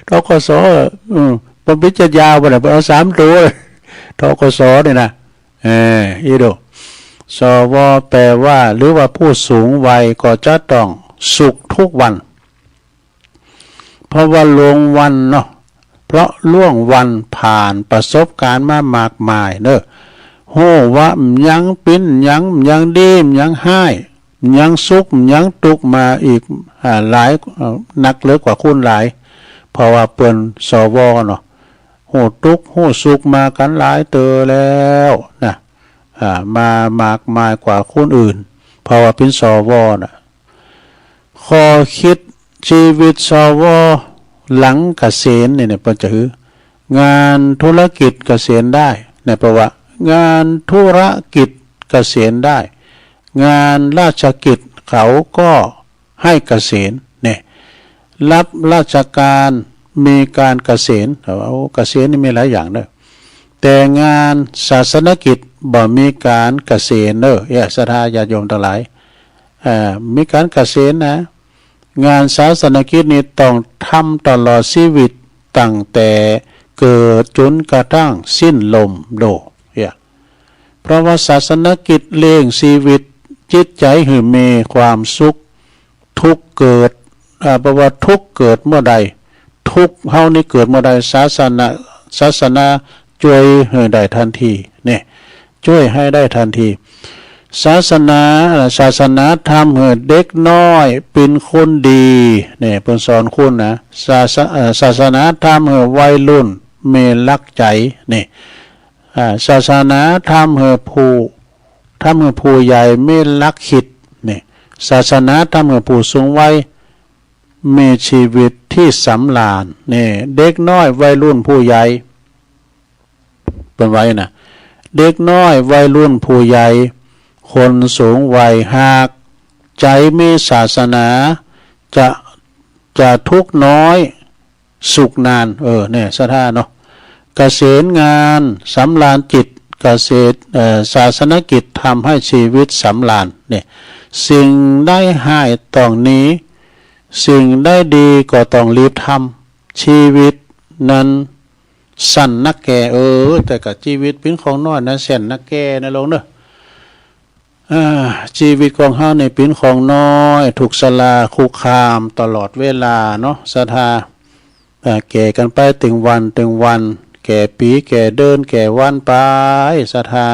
ท ก ส อืม เปิ้นปิจารณาบ่ได้ เปิ้นเอาสามเต๋อ ท ก ส นี่นะ เออ อี้ดู สว แปลว่า หรือว่าผู้สูงวัยก็จะต้องสุขทุกวัน เพราะว่าล่วงวันเนาะ เพราะล่วงวันผ่านประสบการณ์มามากมายเนาะ ฮู้ว่ามันหยังปิ้น หยัง หยังดี หยังฮ้าย หยังสุข หยังตุ๊กข์มาอีก อ่า หลาย เอ่อ นักเหลือกว่าคูณหลาย เพราะว่าเปิ้น สว เนาะ ฮู้ตุ๊กข์ฮู้สุขมากั๋นหลายเต๋อแล้วนะ อ่า มามากมายกว่าคนอื่น เพราะว่าเปิ้น สว น่ะ ข้อคิดชีวิต สว หลังเกษียณนี่เนี่ย เปิ้นจะหื้อ งานธุรกิจเกษียณได้ เนี่ย แปลว่า งานธุรกิจเกษียณได้ งานราชกิจเขาก็ ให้เกษียณเนี่ย รับราชการมีการเกษียณ โอ้ เกษียณนี่มีหลายอย่างเนาะ แต่งานศาสนกิจบ่มีการเกษียณเนาะ เอ้ย ศรัทธาญาติโยมตังหลาย เอ่อ มีการเกษียณนะ งานศาสนกิจนี่ต้องทำตลอดชีวิต ตั้งแต่เกิดจ๋นกระทั่งสิ้นลม โด เอ้ย เพราะว่าศาสนกิจเลี้ยงชีวิตจิตใจ๋หื้อมีความสุข ทุกข์เกิด อ่า เพราะว่าทุกข์เกิดเมื่อใด ทุกข์เฮานี่เกิดเมื่อใด ศาสนา ศาสนาจ้วยหื้อได้ทันที เนี่ย จ้วยหื้อได้ทันที ศาสนา ศาสนาทำหื้อเด็กน้อยเป๋นคนดี เนี่ย เปิ้นสอนคนนะ ศาส เอ่อ ศาสนาทำหื้อวัยรุ่นมีหลักใจ๋ เนี่ย อ่า ศาสนาทำหื้อผู้ ทำหื้อผู้ใหญ่มีหลักคิด เนี่ย ศาสนาทำหื้อผู้สูงวัยมีชีวิตตี้สำราญ เนี่ย เด็กน้อยวัยรุ่นผู้ใหญ่ เปิ้นว่านะ เด็กน้อยวัยรุ่นผู้ใหญ่ คนสูงวัยหากใจ๋มีศาสนา จะ จะทุกข์น้อย สุขนาน เออ เนี่ย ศรัทธาเนาะ เกษตรงานสำราญจิต เกษตร เอ่อ ศาสนกิจทำให้ชีวิตสำราญ เนี่ย สิ่งใดฮ้ายต้องหนี สิ่งใดดีก็ต้องรีบทำ ชีวิตนั้นสั้นนักแก่ เออ แต่ก็ชีวิตเป๋นของน้อยนะ สั้นนักแก่นะโลมเนาะ อ่า ชีวิตของเฮานี่เป๋นของน้อย ถูกชราคุกคามตลอดเวลาเนาะ ศรัทธา อ่า แก่กั๋นไปตึงวันตึงวัน แก่ปี๋ แก่เดือน แก่วันไป ศรัทธา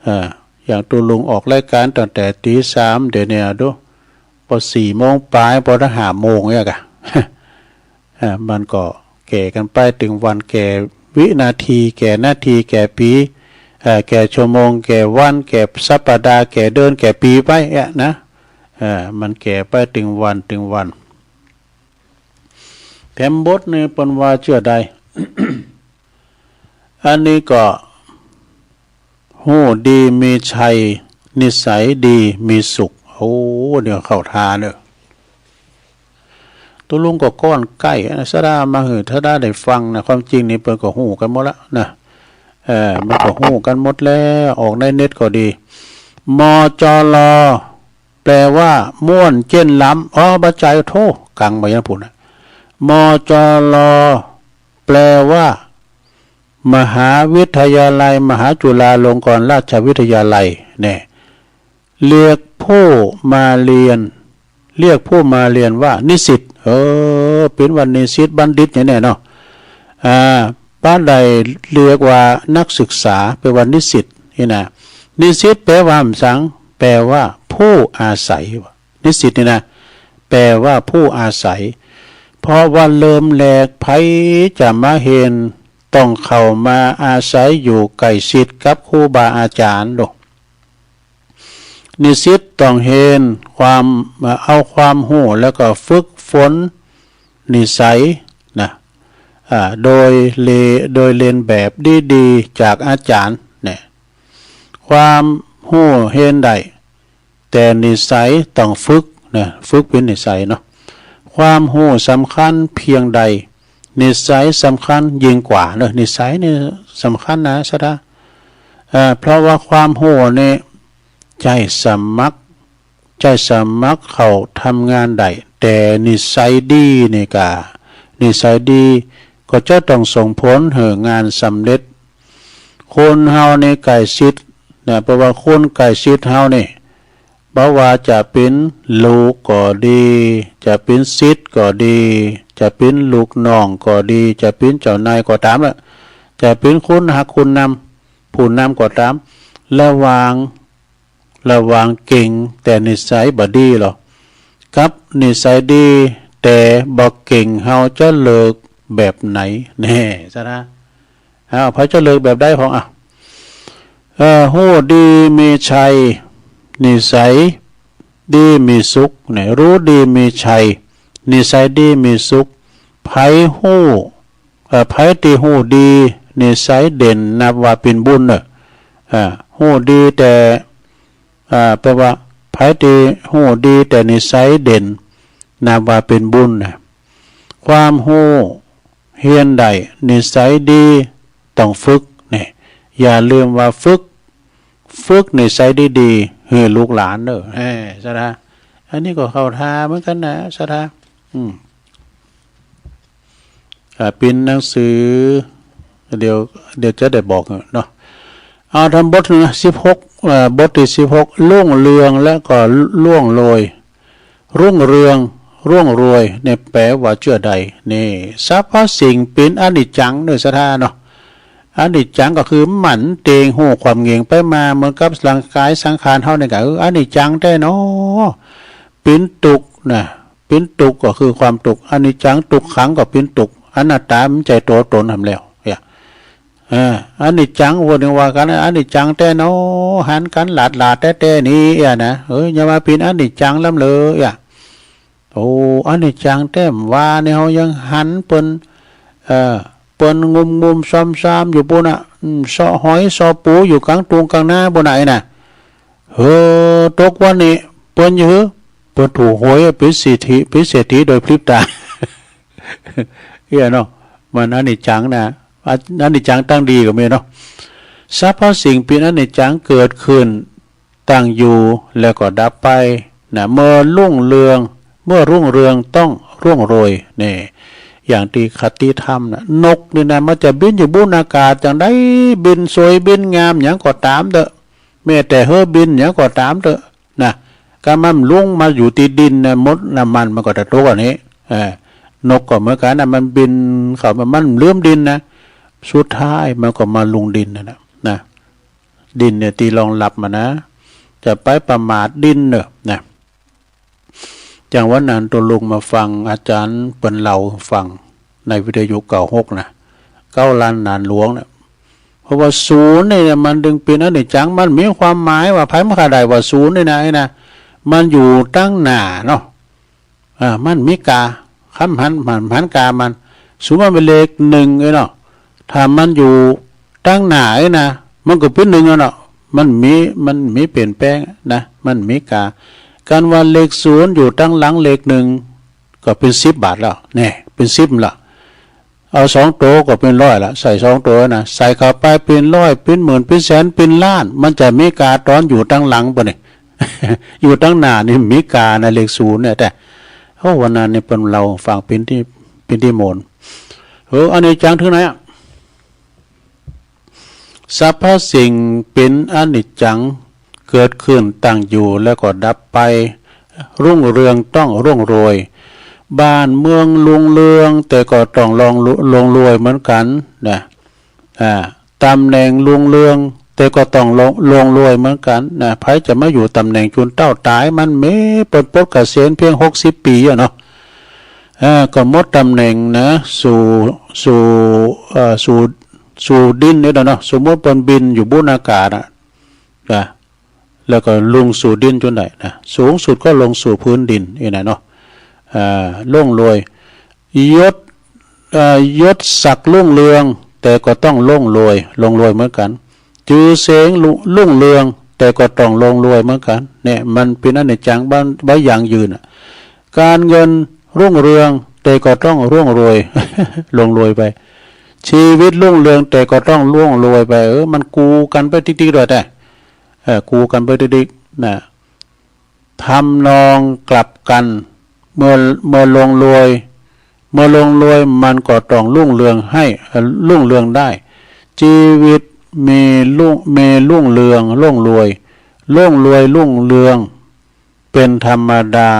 อ่า อย่างตุ๊ลุงออกรายการตั้งแต่ตี๋สาม เดี๋ยวนี้ดู ปอสี่โมงป๋าย ปอตั้งห้าโมงเนี่ยกะ อ่า มันก็แก่กั๋นไปตึงวัน แก่วินาที แก่นาที แก่ปี๋ เอ่อ แก่ชั่วโมง แก่วัน แก่สัปดาห์ แก่เดือน แก่ปี๋ไปอะนะ เอ่อ มันแก่ไปตึงวันตึงวัน แถมบทนี่เปิ้นว่าเจื้อใด อันนี้ก็ ฮู้ดีมีชัย นิสัยดีมีสุข โอ้ เดี๋ยวเข้าท่าเนาะ ตุ๊ลุงก็ก้อนใก้นะ ศรัทธามาหื้อศรัทธาได้ฟังนะ ความจริงนี่เปิ้นก็ฮู้กั๋นหมดละนะ เออ มันก็ฮู้กั๋นหมดแล้ว ออกในเน็ตก็ดี มจล แปลว่า ม่วนเจ๊นล้ำ อ๋อ บ่ใจ้ โธ่ กั๋งไปยังปู้นน่ะ มจล แปลว่า มหาวิทยาลัย มหาจุฬาลงกรณราชวิทยาลัย เนี่ย เรียกผู้มาเรียน เรียกผู้มาเรียนว่านิสิต เออ เป๋นว่านิสิตบัณฑิตอย่างนี้เนาะ อ่า บ่ได้เรียกว่านักศึกษา เป๋นว่านิสิตนี่นะ นิสิตแปลว่าหยัง แปลว่าผู้อาศัย นิสิตนี่นะ แปลว่าผู้อาศัย เพราะว่าเริ่มแรกใผจะมาเฮียน ต้องเข้ามาอาศัยอยู่ใกล้ชิดกับครูบาอาจ๋ารย์โลก นิสิตต้องเฮียนความ เอาความฮู้แล้วก็ฝึกฝนนิสัยนะ อ่า โดยเลีย โดยเลียนแบบดีๆ จากอาจ๋ารย์เนี่ย ความฮู้เฮียนได้ แต่นิสัยต้องฝึกนะ ฝึกเป๋นนิสัยเนาะ ความฮู้สำคัญเพียงใด นิสัยสำคัญยิ่งกว่าเนาะ นิสัยนี่สำคัญนะ ศรัทธา เอ่อ เพราะว่าความฮู้นี่ใจ๊สมัคร ใจ๊สมัครเข้าทำงานได้ แต่นิสัยดีนี่ก่า นิสัยดีก็จะต้องส่งผลหื้องานสำเร็จ คนเฮานี่ใกล้ชิดนะ เพราะว่าคนใกล้ชิดเฮานี่ บ่ว่าจะเป๋นลูกก็ดี จะเป๋นศิษย์ก็ดี จะเป๋นลูกน้องก็ดี จะเป๋นเจ้านายก็ต๋ามละ จะเป๋นคนฮักคนนำ ผู้นำก็ต๋าม ระหว่าง ระหว่างเก่งแต่นิสัยบ่ดีลอ กับนิสัยดีแต่บ่เก่ง เฮาจะเลือกแบบไหน แน่ ศรัทธา อ้าว ใผจะเลือกแบบใดพ่อง อ่ะ เอ่อ ฮู้ดีมีชัย นิสัยดีมีสุข เนี่ย รู้ดีมีชัย นิสัยดีมีสุข ใผฮู้ เอ่อ ใผตี้ฮู้ดี นิสัยเด่น นับว่าเป๋นบุญเนาะ อ่า ฮู้ดีแต่ อ่า แปลว่า ใผตี้ฮู้ดีแต่นิสัยเด่น นับว่าเป๋นบุญนะ ความฮู้เฮียนได้ นิสัยดีต้องฝึก เนี่ย อย่าลืมว่าฝึก ฝึกนิสัยดีๆ หื้อลูกหลานเนาะ แหม ศรัทธา อันนี้ก็เข้าท่าเหมือนกั๋นนะ ศรัทธา อืม อ่า ปิ้นหนังสือ เดี๋ยว เดี๋ยวจะได้บอกเนาะ เอาทำบทหนึ่งนะ สิบหก เอ่อ บทตี้สิบหก รุ่งเรืองและก็ร่วงโรย รุ่งเรือง ร่วงโรย เนี่ยแปลว่าเจื้อใด นี่ สรรพสิ่งเป๋นอนิจจังเนาะ ศรัทธาเนาะ อนิจจังก็คือมันเต๊งฮู้ความเหง่งไปมา เหมือนกับร่างกายสังขารเฮานี่ก่า เออ อนิจจังแต๊เนาะ เป๋นตุ๊กข์นะ เป๋นตุ๊กข์ก็คือความตุ๊กข์ อนิจจัง ตุ๊กขังก็เป๋นตุ๊กข์ อนัตตา บ่ใจ้ตั๋วต๋นหำแล้ว เนี่ย เออ อนิจจัง ว่าหนึ่งว่ากั๋น อนิจจังแต๊เนาะ หันกั๋นหลาดๆ แต๊ๆ นี่ เอี้ยนะ เออ อย่าว่าเป๋นอนิจจังล้ำเลย เอี้ย โอ้ อนิจจังแต๊บ่ว่าเนี่ย เฮายังหันเปิ้น เอ่อ เปิ้นงุมๆ ซอมๆ อยู่ปู้นน่ะ อืม เซาะหอยเซาะปูอยู่ก๋างตุงก๋างนาปู้นน่ะ ไอ้น่ะ เออ ตกวันนี้ เปิ้นอยู่หื้อ เปิ้นถูกหวย เป๋นเศรษฐี เป๋นเศรษฐีโดยพริบตา เอี้ยเนาะ มันอนิจจังนะ อ- อนิจจังตั้งดีก็มีเนาะ สรรพสิ่งเป๋นอนิจจัง เกิดขึ้น ตั้งอยู่ แล้วก็ดับไป นะ เมื่อรุ่งเรือง เมื่อรุ่งเรืองต้องร่วงโรย นี่ อย่างตี้คติธรรมนะ นกนี่นะ มันจะบินอยู่บนอากาศจั่งใด บินสวยบินงามหยังก็ต๋ามเต๊อะ แม้แต่เฮอบินหยังก็ต๋ามเต๊อะ นะ กามันลงมาอยู่ตี้ดินนะ หมดน้ำมันมันก็จะตกอันนี้ เออ นกก็เหมือนกั๋นนะ มันบินเข้ามา มันลืมดินนะ สุดท้ายมันก็มาลงดินนั่นแหละ นะ ดินเนี่ยตี้รองรับมันนะ จะไปประมาทดินเนาะ นะ อย่างวันนั้นตุ๊ลุงมาฟังอาจ๋ารย์เปิ้นเล่าฟังในวิทยุเก้าหกนะ เก้าล้านนานหลวงเนี่ย เพราะว่าศูนย์นี่นะ มันจึงเป๋นอนิจจัง มันมีความหมายว่า ใผบ่เข้าใจ๋ว่าศูนย์นี่นะ ไอ้นะ มันอยู่ตังหน้าเนาะ อ่า มันมีกา คำหัน หัน หันกามัน สมมุติมันเป๋นเลขหนึ่ง ไอ้เนาะ ถ้ามันอยู่ตังหน้า ไอ้นะ มันก็เป๋นหนึ่งแล้วเนาะ มันมี มันมีเปลี่ยนแปลงนะ มันมีกา กาว่าเลขศูนย์อยู่ตังหลังเลขหนึ่ง ก็เป๋นสิบบาทแล้ว แน่ เป๋นสิบแล้ว เอาสองโตก็เป๋นร้อยละ ใส่สองโตนะ ใส่เข้าไปเป๋นร้อย เป๋นหมื่น เป๋นแสน เป๋นล้าน มันจะมีกาต๋อนอยู่ตังหลังบ่เนี่ย อยู่ตังหน้านี่มีกานะ เลขศูนย์เนี่ย แต่ โอ้ วันนั้นนี่เปิ้นเล่าฟังเป๋นตี้ เป๋นตี้โมน เออ อนิจจังเถิงไหนอะ สรรพสิ่งเป๋นอนิจจัง เกิดขึ้นตั้งอยู่แล้วก็ดับไป รุ่งเรืองต้องร่วงโรย บ้านเมืองรุ่งเรืองแต่ก็ต้องร่วง ร่วงโรยเหมือนกั๋นนะ อ่า ต๋ำแหน่งรุ่งเรืองแต่ก็ต้องร่วง ร่วงโรยเหมือนกั๋นนะ ใผจะมาอยู่ต๋ำแหน่งจูนเต้าต๋าย มันเมื่อเปิ้นปลดเกษียณเพียงหกสิบปี๋อะเนาะ อ่า ก็หมดต๋ำแหน่งนะ สู่ สู่ เอ่อ สู่ สู่ดินเนี่ยเนาะ สมมุติเปิ้นบินอยู่บนอากาศอะ นะ แล้วก็ลงสู่ดินจนได้นะ สูงสุดก็ลงสู่พื้นดินนี่นะเนาะ อ่า ร่วงโรย ยศ เอ่อ ยศศักดิ์รุ่งเรือง แต่ก็ต้องร่วงโรย ร่วงโรยเหมือนกั๋น จื่อเสียงรุ่ง รุ่งเรือง แต่ก็ต้องร่วงโรยเหมือนกั๋น เนี่ย มันเป๋นอนิจจังบ่ บ่ยั่งยืนอะ ก๋านเงินรุ่งเรือง แต่ก็ต้องร่วงโรย ร่วงโรยไป ชีวิตรุ่งเรือง แต่ก็ต้องร่วงโรยไป เออ มันกูกั๋นไปติ๊กๆ ด้วยแต่ เออ กูกั๋นไปติ๊กๆ นะ ทำนองกลับกั๋น เมื่อ เมื่อร่วงโรย เมื่อร่วงโรยมันก็ต้องรุ่งเรืองให้ เอ่อ รุ่งเรืองได้ ชีวิตมีรุ่ง มีรุ่งเรือง ร่วงโรย ร่วงโรยรุ่งเรือง เป๋นธรรมดา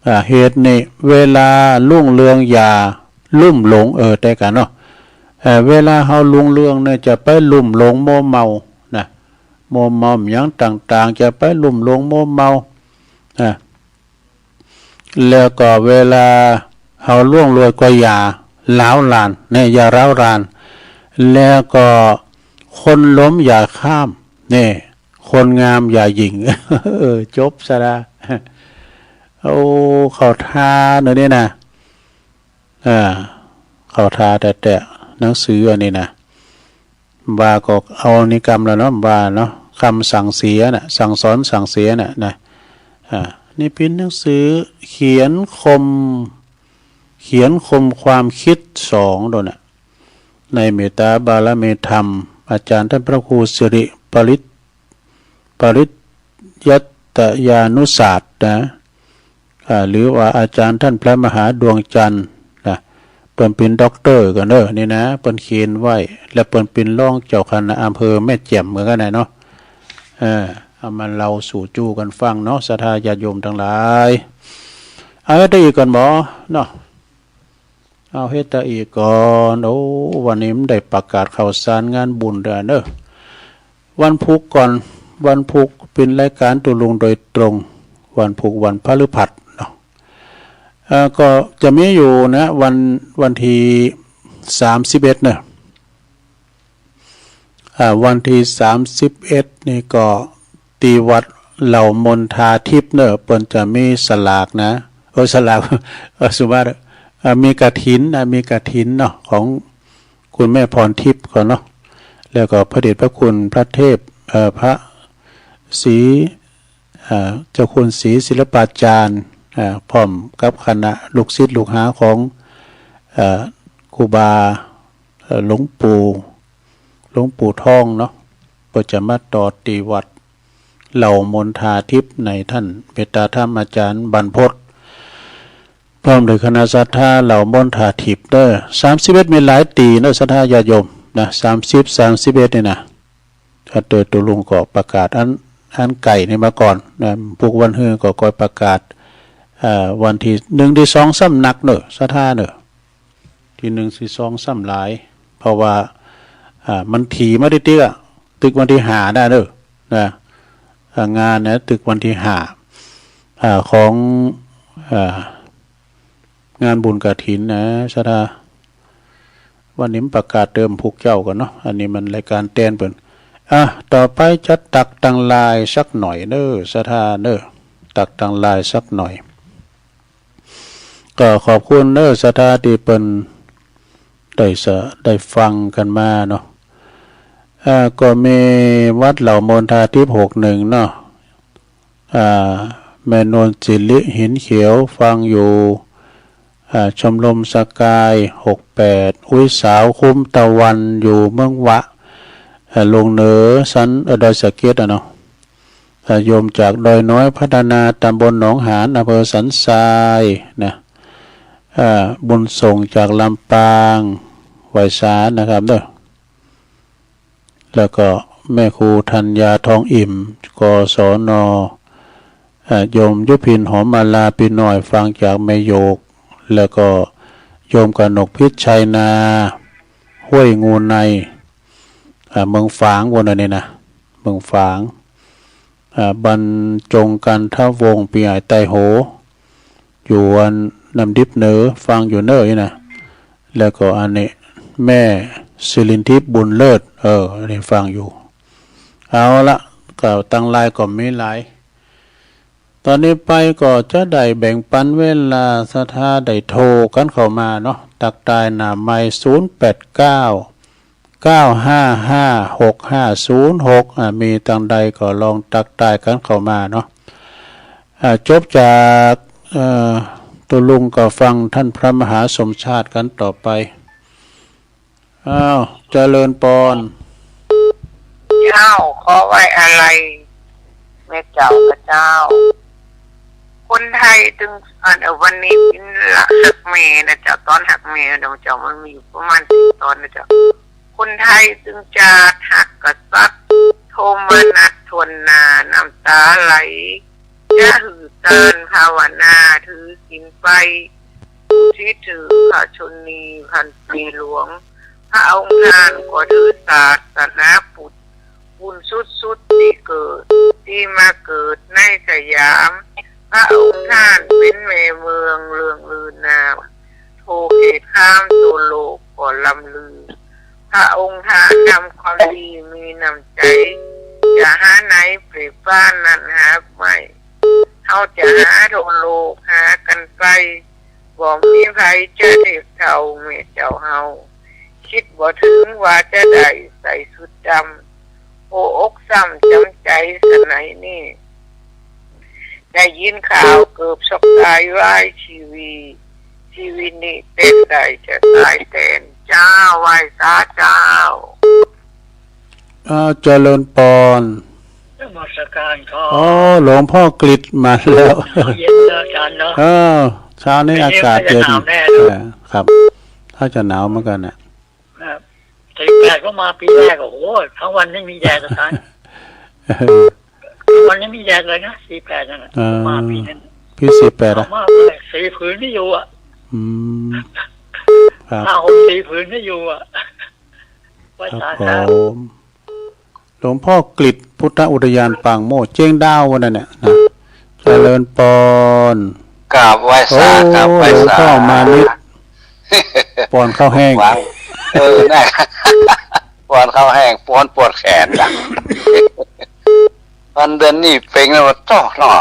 อ่า เหตุนี้เวลารุ่งเรืองอย่าลุ่มหลง เออ แต่กั๋นเนาะ เอ่อ เวลาเฮารุ่งเรืองเนี่ยจะไปลุ่มหลงมัวเมานะ มัวเมาหยังต่างๆ จะไปลุ่มหลงมัวเมานะ แล้วก็เวลาเฮาร่วงโรยก็อย่าร้าวรานเนี่ย อย่าร้าวราน แล้วก็คนล้มอย่าข้ามเนี่ย คนงามอย่าหยิ่ง เออ จบซะละ โอ้ เข้าท่าเนาะเนี่ยนะ อ่า เข้าท่าแต๊ๆ หนังสืออันนี้นะ ว่าก็เอานิกรรมแล้วเนาะ ว่าเนาะ กำสั่งเสียน่ะ สั่งสอนสั่งเสียน่ะนะ อ่า นี่เป๋นหนังสือเขียนคม เขียนคมความคิดสองโดยน่ะ ในเมตตาบารมีธรรม อาจารย์ต้านพระครูสิริปริตร ปริยัตยานุศาสตร์นะ อ่า หรือว่าอาจารย์ต้านพระมหาดวงจันทร์นะ เปิ้นเป๋นด็อกเตอร์กั๋นเน่อ นี่นะ เปิ้นเขียนไว้ และเปิ้นเป๋นรองเจ้าคณะอำเภอแม่แจ่มเหมือนกั๋นนะเนาะ เออ เอามาเล่าสู่จู้กั๋นฟังเนาะ ศรัทธาญาติโยมตังหลาย เอาเฮดตะอี้ก่อนบ่เนาะ เอาเฮดตะอี้ก่อน โอ้ วันนี้มันได้ประกาศข่าวสารงานบุญด้วยเน่อ วันพุธก่อน วันพุธเป๋นรายก๋านตุ๊ลุงโดยตรง วันพุธวันพฤหัสเนาะ เอ่อ ก็จะมีอยู่นะ วัน วันตี้สามสิบเอ็ดเน่อ อ่า วันตี้สามสิบเอ็ดนี่ก็ตี้วัดเหล่ามณฑาทิพย์เน่อ เปิ้นจะมีสลากนะ เออ สลาก เออ สุภาพ เออ มีกฐินนะ มีกฐินเนาะ ของคุณแม่พรทิพย์เขาเนาะ แล้วก็พระเดชพระคุณพระเทพ เอ่อ พระศรี เอ่อ เจ้าคุณศรีศิลปาจารย์ เอ่อ พร้อมกับคณะลูกศิษย์ลูกหาของ เอ่อ ครูบา เอ่อ หลวงปู่ หลวงปู่ทองเนาะ ก็จะมาตอดตี้วัดเหล่ามณฑาทิพย์ในต้านเมตตาธรรมอาจารย์บรรพต พร้อมด้วยคณะศรัทธาเหล่ามณฑาทิพย์เน่อ สามสิบเอ็ดมีหลายตี้เน่อ ศรัทธาญาติโยมนะ สามสิบ สามสิบเอ็ดนี่นะ ถ้าเตอตุ๊ลุงก็ประกาศอัน อันใก้นี่มาก่อนนะ พุธวันฮือก็ค่อยประกาศ เอ่อ วันตี้หนึ่งตี้สองซ้ำนักเน่อ ศรัทธาเน่อ ตี้หนึ่งตี้สองซ้ำหลาย เพราะว่า อ่า มันถี่มาติ๊กๆ อะ ตึกวันตี้ห้าได้เน่อ นะ อ่า งานนะ ตึกวันตี้ห้า อ่า ของ อ่า งานบุญกฐินนะ ศรัทธา วันนี้มันประกาศเติมพุธเจ้าก่อนเนาะ อันนี้มันรายก๋านแตนเปิ้น อ่ะ ต่อไปจะตักตังลายสักหน่อยเน่อ ศรัทธาเน่อ ตักตังลายสักหน่อย ก็ขอบคุณเน่อ ศรัทธาตี้เปิ้นได้สะ ได้ฟังกั๋นมาเนาะ อ่า ก็มีวัดเหล่ามณฑาทิพย์ หกหนึ่งเนาะ อ่า แม่นวลศิริ หินเขียว ฟังอยู่ อ่า ชมรมสกาย หกแปด อุ๊ยสาวคุ้มตะวันอยู่เมืองวะ อ่า ลงเหนือสัน เอ่อ ดอยสะเก็ดอะเนาะ อ่า โยมจากดอยน้อยพัฒนา ตำบลหนองหาน อำเภอสันทรายนะ อ่า บุญส่งจากลำปาง ไหว้สานะครับเด้อ แล้วก็แม่ครูธัญญาทองอิ่ม กศน อ่า โยมยุพินหอมมาลา ปี้น้อยฟังจากแม่โยก แล้วก็โยมกนกพิษชัยนา ห้วยงูใน อ่า เมืองฝาง ว่าอันนี้นะ เมืองฝาง อ่า บรรจงกันทวงศ์ ปี้ใหญ่ไตรโห อยู่อันน้ำดิบเหนือ ฟังอยู่เน้อนี่นะ แล้วก็อันนี้แม่สิรินทิพย์บุญเลิศ เออ อันนี้ฟังอยู่ เอาละ ก็ตังไลน์ก็มีหลาย ตอนนี้ไปก็จะได้แบ่งปันเวลาศรัทธาได้โทรกั๋นเข้ามาเนาะ ตั๊กทายหน้าไมค์ ศูนย์แปดเก้า เก้าห้าห้า หกห้าศูนย์หก อ่า มีตังใดก็ลองตั๊กทายกั๋นเข้ามาเนาะ อ่า จบจาก เอ่อ ตุ๊ลุงก็ฟังต้านพระมหาสมชาติกั๋นต่อไป อ้าว เจริญปอน เจ้า ขอไหว้อาลัย แม่เจ้าข้าเจ้า คนไทยตึง อัน เอ่อ วันนี้ปิ้นละฮักแม่นะเจ้า ต๋อนฮักแม่นะเจ้า มันมีอยู่ประมาณสิบต๋อนนะเจ้า คนไทยตึงจาดฮักกษัตริย์ โทมนัสถ้วนหน้า น้ำต๋าไหล จะหื้อตานภาวนา ถือศีลไป อุทิศถือพระชนนี พันปีหลวง พระองค์ท่านก็ถือศาสนาพุทธ บุญสุดๆ ตี้เกิด ตี้มาเกิดในสยาม พระองค์ท่านเป๋นแม่เมืองเรื่องลือนาม ทั่วเขตคามทั่วโลกก็ล่ำลือ พระองค์ท่านทำความดีมีน้ำใจ๋ จะหาไหนเปรียบปานนั้นหากไม่ เฮาจะหาทั่วโลกหากั๋นไป บ่มีใผจะเทียบเท่าแม่เจ้าเฮา คิดบ่เถิงว่าจะได้ใส่ชุดดำ โอ้อกซ้ำจำใจ๋สะไหนนี่ ได้ยินข่าวเกือบช็อกตายวาย ชีวิต ชีวิตนี้เต้นได้จะต๋ายแตน เจ้า ไหว้สาเจ้า อ้าว เจริญปอน นมัสการครับ อ๋อ หลวงพ่อกฤษมาแล้ว เย็นนะอาจารย์เนาะ เออ เช้านี้อากาศเย็น เย็นนี้ก็จะหนาวแน่เนอะ เออ ครับ ถ้าจะหนาวเหมือนกั๋นน่ะ ครับ สี่แปดก็มาปีแรก โอ้โห ทั้งวันไม่มีแดดอาจารย์ วันนี้มีแดดเลยนะ สี่แปดนั่นน่ะ อ่า มาปีนั้น ปีสี่แปดอะ เอามาเลย สี่ผืนนี่อยู่อะ อืม ครับ ผ้าห่มสี่ผืนนี่อยู่อะ ไหว้ ครับ สาครับ ผม หลวงพ่อกฤษ พุทธอุทยานปางโมกข์ เจ๊งดาววันนั้นน่ะนะ เจริญปอน กราบไหว้สา โอ้ กราบไหว้สา หลวงพ่อมานิต ปอนข้าวแห้ง หวัง เออ นะ ปอนข้าวแห้ง ปอนปวดแขนนะ วันเดือนยี่เป็งนะ ว่าโต้เนาะ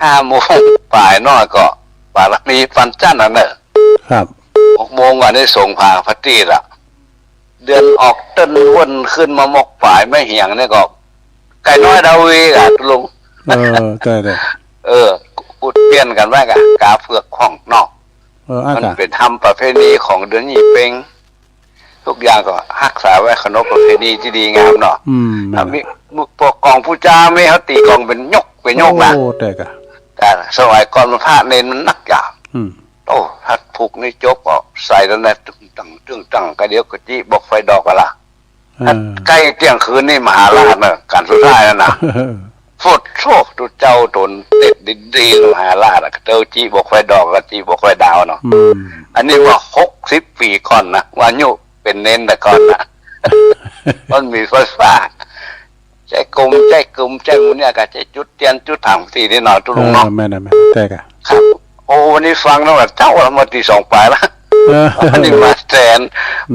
ห้าโมงป๋ายเนาะ ก็บารมีปัญจันทร์น่ะเนอะ ครับ หกโมงกว่านี้ส่งผาพระตีดอะ เดือนออกเต้นว่นขึ้นมาหมกป๋ายแม่เหียงเนี่ยก็ ไก่น้อยดาวีอะตุ๊ลุง เออ ใจ้ ใจ้ เออ อุดเปี้ยนกั๋นไว้กะ ก๋าเผือกของเนาะ เออ อ่ะ มัน กะ เป๋นธรรมประเพณีของเดือนยี่เป็ง ทุกอย่างก็ฮักษาไว้ เคารพประเพณีตี้ดีงามเนาะ อืม อ่ะ มี พวกกลองปู๋จา มีเขาตี๋กลองเป๋นยก เป๋นยกนะ โอ้ ใจ้กะ แต่สมัยก่อนมันพระเณรมันนักอย่าง อืม โอ้ ถ้าผูกนี่จบก็ใส่แล้วนะ ตึงตัง ตึงตัง ก็เดี๋ยวก็จิบอกไฟดอกกั๋นละ เออ ใก้เตี้ยงคืนนี่มหาราชน่ะ ก๋านสุดท้ายนั่นน่ะ เออ โพดโธ่ ตุ๊เจ้าต๋นเต็ดดีๆ มหาราชน่ะ เต้าจิบอกไฟดอกกับจิบอกไฟดาวเนาะ อืม อันนี้ว่าหกสิบปี๋ก่อนนะ ว่ายุเป๋นเณรแต่ก่อนนะ มันมีไฟฟ้า ใจ๊กุม ใจ๊กุม ใจ๊หมู่เนี่ยก็ใจ๊จุดเตียน จุดถังสีนี่เนาะ ตุ๊ลุงเนาะ เออ แม่นน่ะ แม่น ใจ้กะ ครับ โอ้ วันนี้ฟังตั้งแต่เจ๊าละ มาตี๋สองป๋ายละ เออ วันนี้มาแสน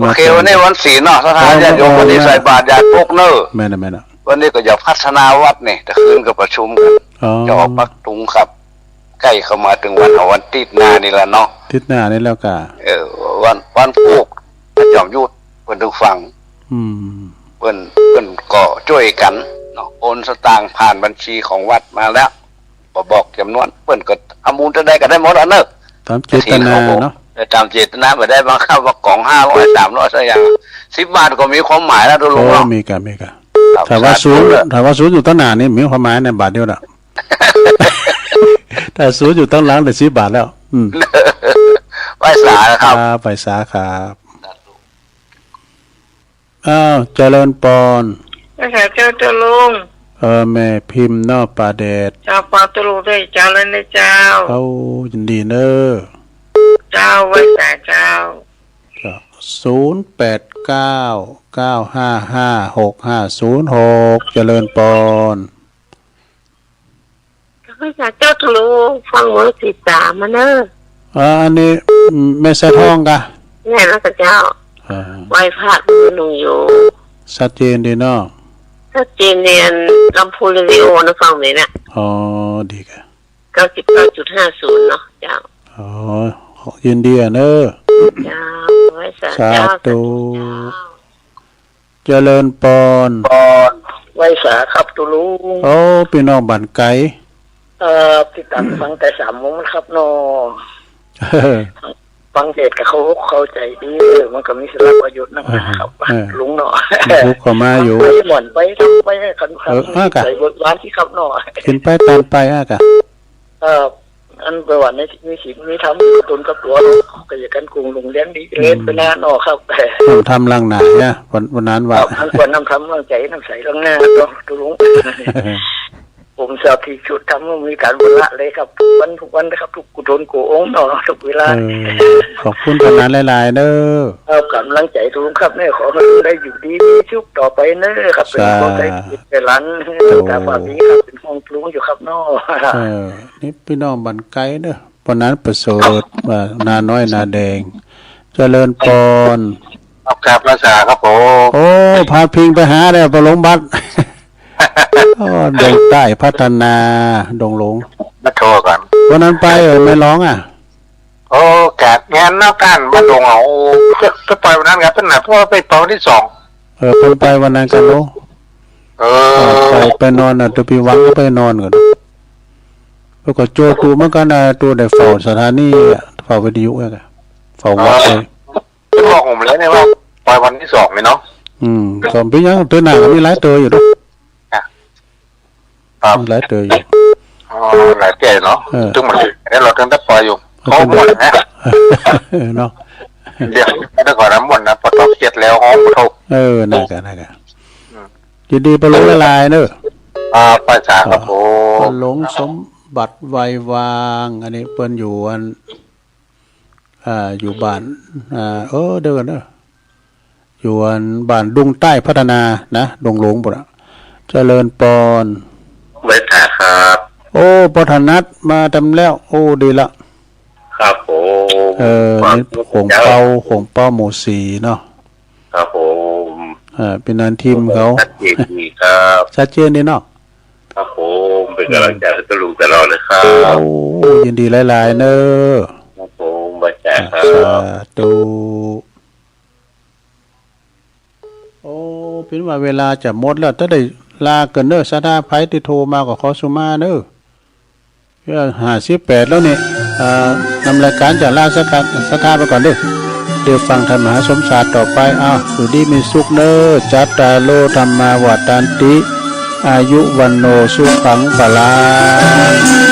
มาแสน โอเค วันนี้วันศีลเนาะ ศรัทธาญาติโยม เออ วันนี้ใส่บาตรยาดปุ๊กเนอะ แม่นน่ะ แม่นน่ะ วันนี้ก็จะพัฒนาวัดนี่ แต่คืนก็ประชุมกั๋น อ๋อ จะออกปักตุงครับ ใก้เข้ามาเถิงวัน เอาวันติ๊ดหน้านี่ละเนาะ ติ๊ดหน้านี่แล้วกะ เออ วัน วันพูก พระจอมยุทธ เปิ้นตึงฟัง อืม เปิ้น เปิ้นก็จ้วยกั๋นเนาะ โอนสตางค์ผ่านบัญชีของวัดมาแล้ว บ่บอกจ๋ำนวน เปิ้นก็เอามูลเต้าใดก็ได้หมดอะเนอะ ต๋ามเจตนาเนาะ เออ ต๋ามเจตนา บ่ได้บังคับว่ากล่องห้าร้อย สามร้อยสักอย่าง สิบบาทก็มีความหมายแล้ว ตุ๊ลุงเนาะ โอ้ มีก่ะ มีก่ะ ครับ ถ้าว่า สาธุ ศูนย์ ถ้าว่าศูนย์อยู่ตังหน้านี่มีความหมายในบาทเดียวน่ะ ถ้าศูนย์อยู่ตังหลังได้สิบบาทแล้ว อืม ไหว้สาครับ ครับ ไหว้สาครับ สาธุ อ้าว เจริญปอน ไหว้สาเจ้า ตุ๊ลุง เออ แม่พิมพ์เนาะ ป่าแดด เจ้า ปอตุ๊ลุงด้วยเจ้า แล้วนะเจ้า เอ้า ยินดีเน้อ เจ้า ไหว้สาเจ้า ก็ ศูนย์แปดเก้า เก้าห้าห้า หกห้าศูนย์หก เจริญปอน ข้าพเจ้าเจ้าตุ๊ลุง ฟังเบอร์สี่สามมาเนอะ อ่า อันนี้ อืม แม่สายทองก่ะ แม่นแล้วเจ้า อ่า ไหว้พระดูหนุ่มอยู่ ชัดเจนดีเนาะ ชัดเจนเนียน ลำโพงเรดิโอนะฟังไหมเนี่ย อ๋อ ดีก่ะ เก้าสิบเก้าจุดห้าศูนย์เนาะเจ้า อ๋อ ขอยินดีอะเนอะ เจ้า ไหว้สา สาธุ เจ้า สาธุเจ้า เจริญปอน ปอน ไหว้สาครับตุ๊ลุง โอ้ ปี้น้องบ้านไก๋ เอ่อ ติดต๋ามฟังแต่สามโมงครับเนาะ ฟังเทศน์ก็เข้าอกเข้าใจ๋ดี เออ มันก็มีสาระประโยชน์นักหนาครับ เออ ลุงเนาะ ลุกเข้ามาอยู่ ไปหม่อนไปทำไปให้คัน เออ อ่ะกะ ใส่บทบาทที่ครับเนาะ กิ๋นไปต๋ามไปอ่ะกะ เอ่อ อันประวัติในมีศีลมีธรรมอยู่กับต๋นกับตั๋วเนาะ ก็อย่ากั๋นโก๋งหลงเลี้ยงดี อืม เล่นไปหน้าเนาะครับ น้ำธรรมล้างหน้าเนี่ย วัน วันนั้นว่า ครับ อันควรน้ำธรรมล้างใจ๋ น้ำใสล้างหน้าเนาะ ตุ๊ลุง ผมสาธุชนทำให้มีก๋านวันละเลยครับ ทุกวัน ทุกวันนะครับ ทุกกุศลกู้องค์เนาะ ทุกเวลา เออ ขอบคุณขนาดหลายๆ เด้อ เอาก๋ำลังใจ๋ตุ๊ลุงครับเนี่ย ขอให้ตุ๊ลุงได้อยู่ดีมีสุขต่อไปเน้อครับ เป๋น สาธุ ห่วงใจ๋เป๋นหลาน โอ้ ต๋าบ่ามีครับ เป๋นห่วงตุ๊ลุงอยู่ครับเนาะ เออ นี่ปี้น้องบ้านไก๋เน้อ ปอนันประเสริฐ ว่านาน้อยนาแดง เจริญปอน ครับ ครับ ไหว้สาครับผม โอ้ พาดพิงไปหาแล้ว ปอหลวงบัตร อ๋อ ดงใต้พัฒนา ดงหลวง มาโทรก่อน วันนั้นไป เออ แม่หลองอ่ะ โอ้ กาดงานนอกการบ้านดงเอา ไป ไปปล่อยวันนั้นครับ เปิ้นน่ะ เพราะว่าไปปล่อยวันตี้สอง เออ เปิ้นไปวันนั้นกั๋นเนาะ เออ ไป ไปนอนน่ะ ตั๋วปี้หวังก็ไปนอนก่อน แล้วก็โจ้ตั๋วเหมือนกั๋นน่ะ ตั๋วได้เฝ้าสถานีอะ เฝ้าวิทยุอะ เฝ้าวัดเลย เออ บอกผมเลยเนี่ยว่าปล่อยวันตี้สองนี่เนาะ อืม ก็เป๋นหยัง ตั๋วหน้าก็มีหลายตั๋วอยู่เนาะ อ่ะ ครับ หลายตั๋วอยู่ อ๋อ หลายตั๋วเนาะ เออ ตึงมัน เดี๋ยวเฮาตึงตัดปล่อยอยู่ เออ เขาม่วนนะ เออ เนาะ เดี๋ยว เดี๋ยวก่อนนะ ม่วนนะ ปอต้องเก็ดแล้ว ห้องบ่เท่า เออ นั่นกะ นั่นกะ อืม ยินดีปอหลวงหลายๆ เน้อ อ่า ไหว้สาครับผม ปอหลวงสมบัติไวยวาง อันนี้เปิ้นอยู่อัน อ่า อยู่บ้าน อ่า เออ เดี๋ยวก่อนเนอะ อยู่อันบ้านดงใต้พัฒนานะ ดงหลวงปุ้นอะ เจริญปอน ไหว้สาครับ โอ้ ปอถนัดมาต๋ามแล้ว โอ้ ดีละ ครับผม เออ นี่หงเปา หงเปาหมู่สี่เนาะ ครับผม อ่า เป๋นนันทีมเขา ชัดเจนดีครับ ชัดเจนดีเนาะ ครับผม เป๋นก๋ำลังใจ๋หื้อตุ๊ลุงตลอดเลยครับ โอ้ ยินดีหลายๆ เน้อ ครับผม ไหว้สาครับ สาธุ โอ้ เป๋นว่าเวลาจะหมดแล้ว จะได้ลาก่อนเน้อ ศรัทธาใผตี้โทรมาก็ขอสุมาเน้อ เออ ห้าสิบแปดแล้วนี่ เอ่อ นำรายก๋านจะลาศรัทธา ศรัทธาไปก่อนเด้อ เดี๋ยวฟังธรรมมหาสมศาสตร์ต่อไป อ้าว อยู่ดีมีสุขเน้อ จัตตาโร ธัมมา วัฑฒันติ อายุ วัณโณ สุขัง พลัง